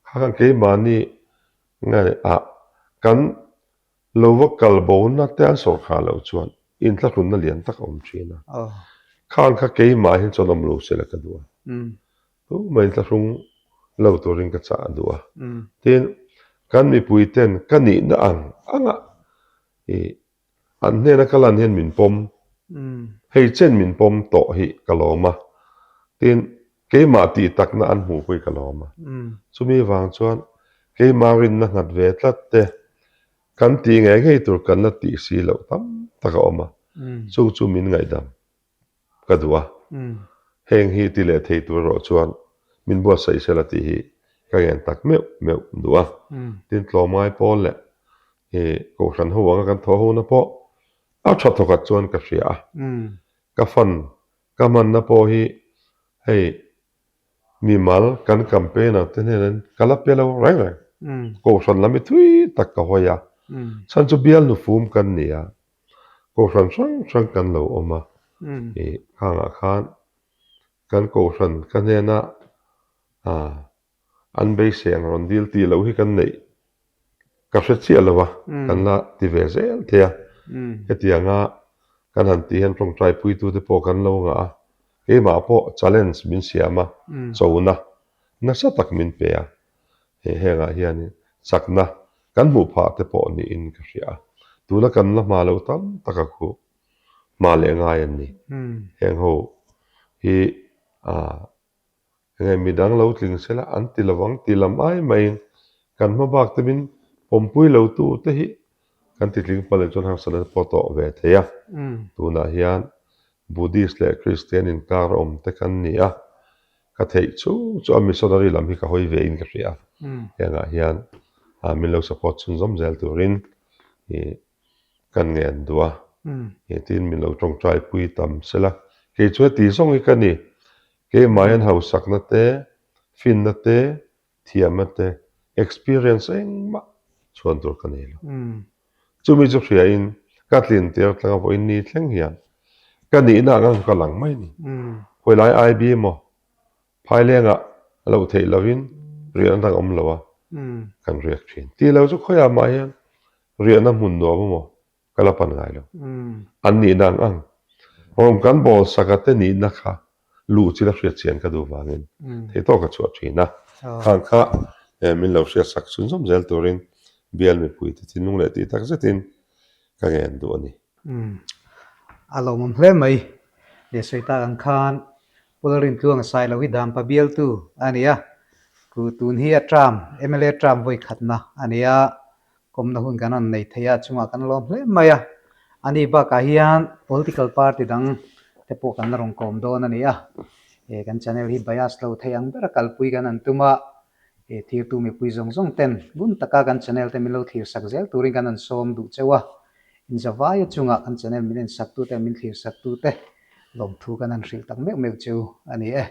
Speaker 2: kha khan keimahni ah kan lo va kal bona te an sawrkhar loh chuan inthlahrunna lian tak a awm thin a. Khang kha keimah hian chuan awm lo se la ka duh a. Tumah inthlahrung lo turin ka chah a duh a. Tin, kan mipui ten ka nihna ang anga ih An hnena ka lan hian min pawm, hei chen min pawm tawh hi ka lawm a, tin, keimah tih takna an hmuh pawh hi ka lawm a. Chumi vang chuan keimah rinna nghat ve tlat te, kan tih ngei ngei tur kan la tih si loh tam tak a awm a, chung chu min ngaihdam. ka duh a, heng hi ti leh thei tur erawh chuan min buatsaih sela tih hi ka ngen tak meuh meuh duh a. Tin, tlawmngai pawl leh kohhran ho anga kan thawh hona pawh a tha thawkhat chuan ka hria a, ka fan ka hmanna pawh hi hei mimal kan campaigner te hnenin ka la pe lo reng reng. Kohhran lam hi thui tak ka hawi a, chhan chu bial nufum kan ni a, Kohhran hrang hrang kan lo awm a, ih khangah khan kan kohhran ka hnena an beisei ang rawn dil tih loh hi kan neih ka hre chiah lo a, kan la ti ve zel thei a. Hetianga kan han tih hian tawngtai puitute pawh kan lo ngah a, keimah pawh challenge min siam a, chona nasa tak min pe a. He hengah hianin chakna kan hmuh phah te pawh niin ka hria a, tuna kan la hma loh tam tak a khuh hma leh ngai an ni. Heng ho hi enge midang lo tling sela an ti lovang ti lam ai maiin kan hma bak te min pawmpui lo tu te hi kan ti tling palh chuan harsatna te pawh tawh ve thei a. Tunah hian Buddhist leh Christian inkar awm te kan ni a, Ka theih chu chu a missionary lam hi ka hawi ve in ka hria a, hengah hian min lo support chhunzawm zel turin ih kan ngen duh a, ih tin min lo tawngtai pui tam sela, kei chu heti zawng hi ka ni, keimah hian hausakna te, finna te, thiamna te, experience engmah chhuan tur ka nei lo. Chumi chu hriain ka tlin tir tlang a vawiin ni thleng hian ka nihna ang ang ka lang mai ni. Khawilai IB maw phailengah a loh theih lovin riahna dang a awm lo a, kan riak thin. Tih lo chu khawiah mah hian riahna hmun nuam emaw ka la pan ngai lo. An nihna ang ang. Rawng kan bawl saka te nihna kha luh chil a hriat chian ka duh vangin theihtawk ka chhuah thin a. Khang kha min lo hriatsak chhunzawm zel turin bial mipuite thinlung leh tih tak zetin ka ngen duh a ni.
Speaker 1: A lawmawm hle mai. Leh sawi tak ang khan Pu Lalrintluang a Sailo hi Dampa bialtu a ni a, tun hi a term, mla term vawi khatna a ni a, Kawmna hun kan rawn nei thei a, chungah kan lawm hle mai a. Ani bakah hian political party dang te pawh kan la rawn kawm dawn a ni a. Kan channel hi bias lo thei ang bera kalpui kan han tum a, thirtu mipui zawng zawng ten ngun taka kan channel te min lo thlir sak zel turin kan han sawm duh cheu a. Inzavaia chungah kan channel min en sak tute, min thlir sak tute lawmthu kan han hrilh tak meuh meuh cheu a ni e.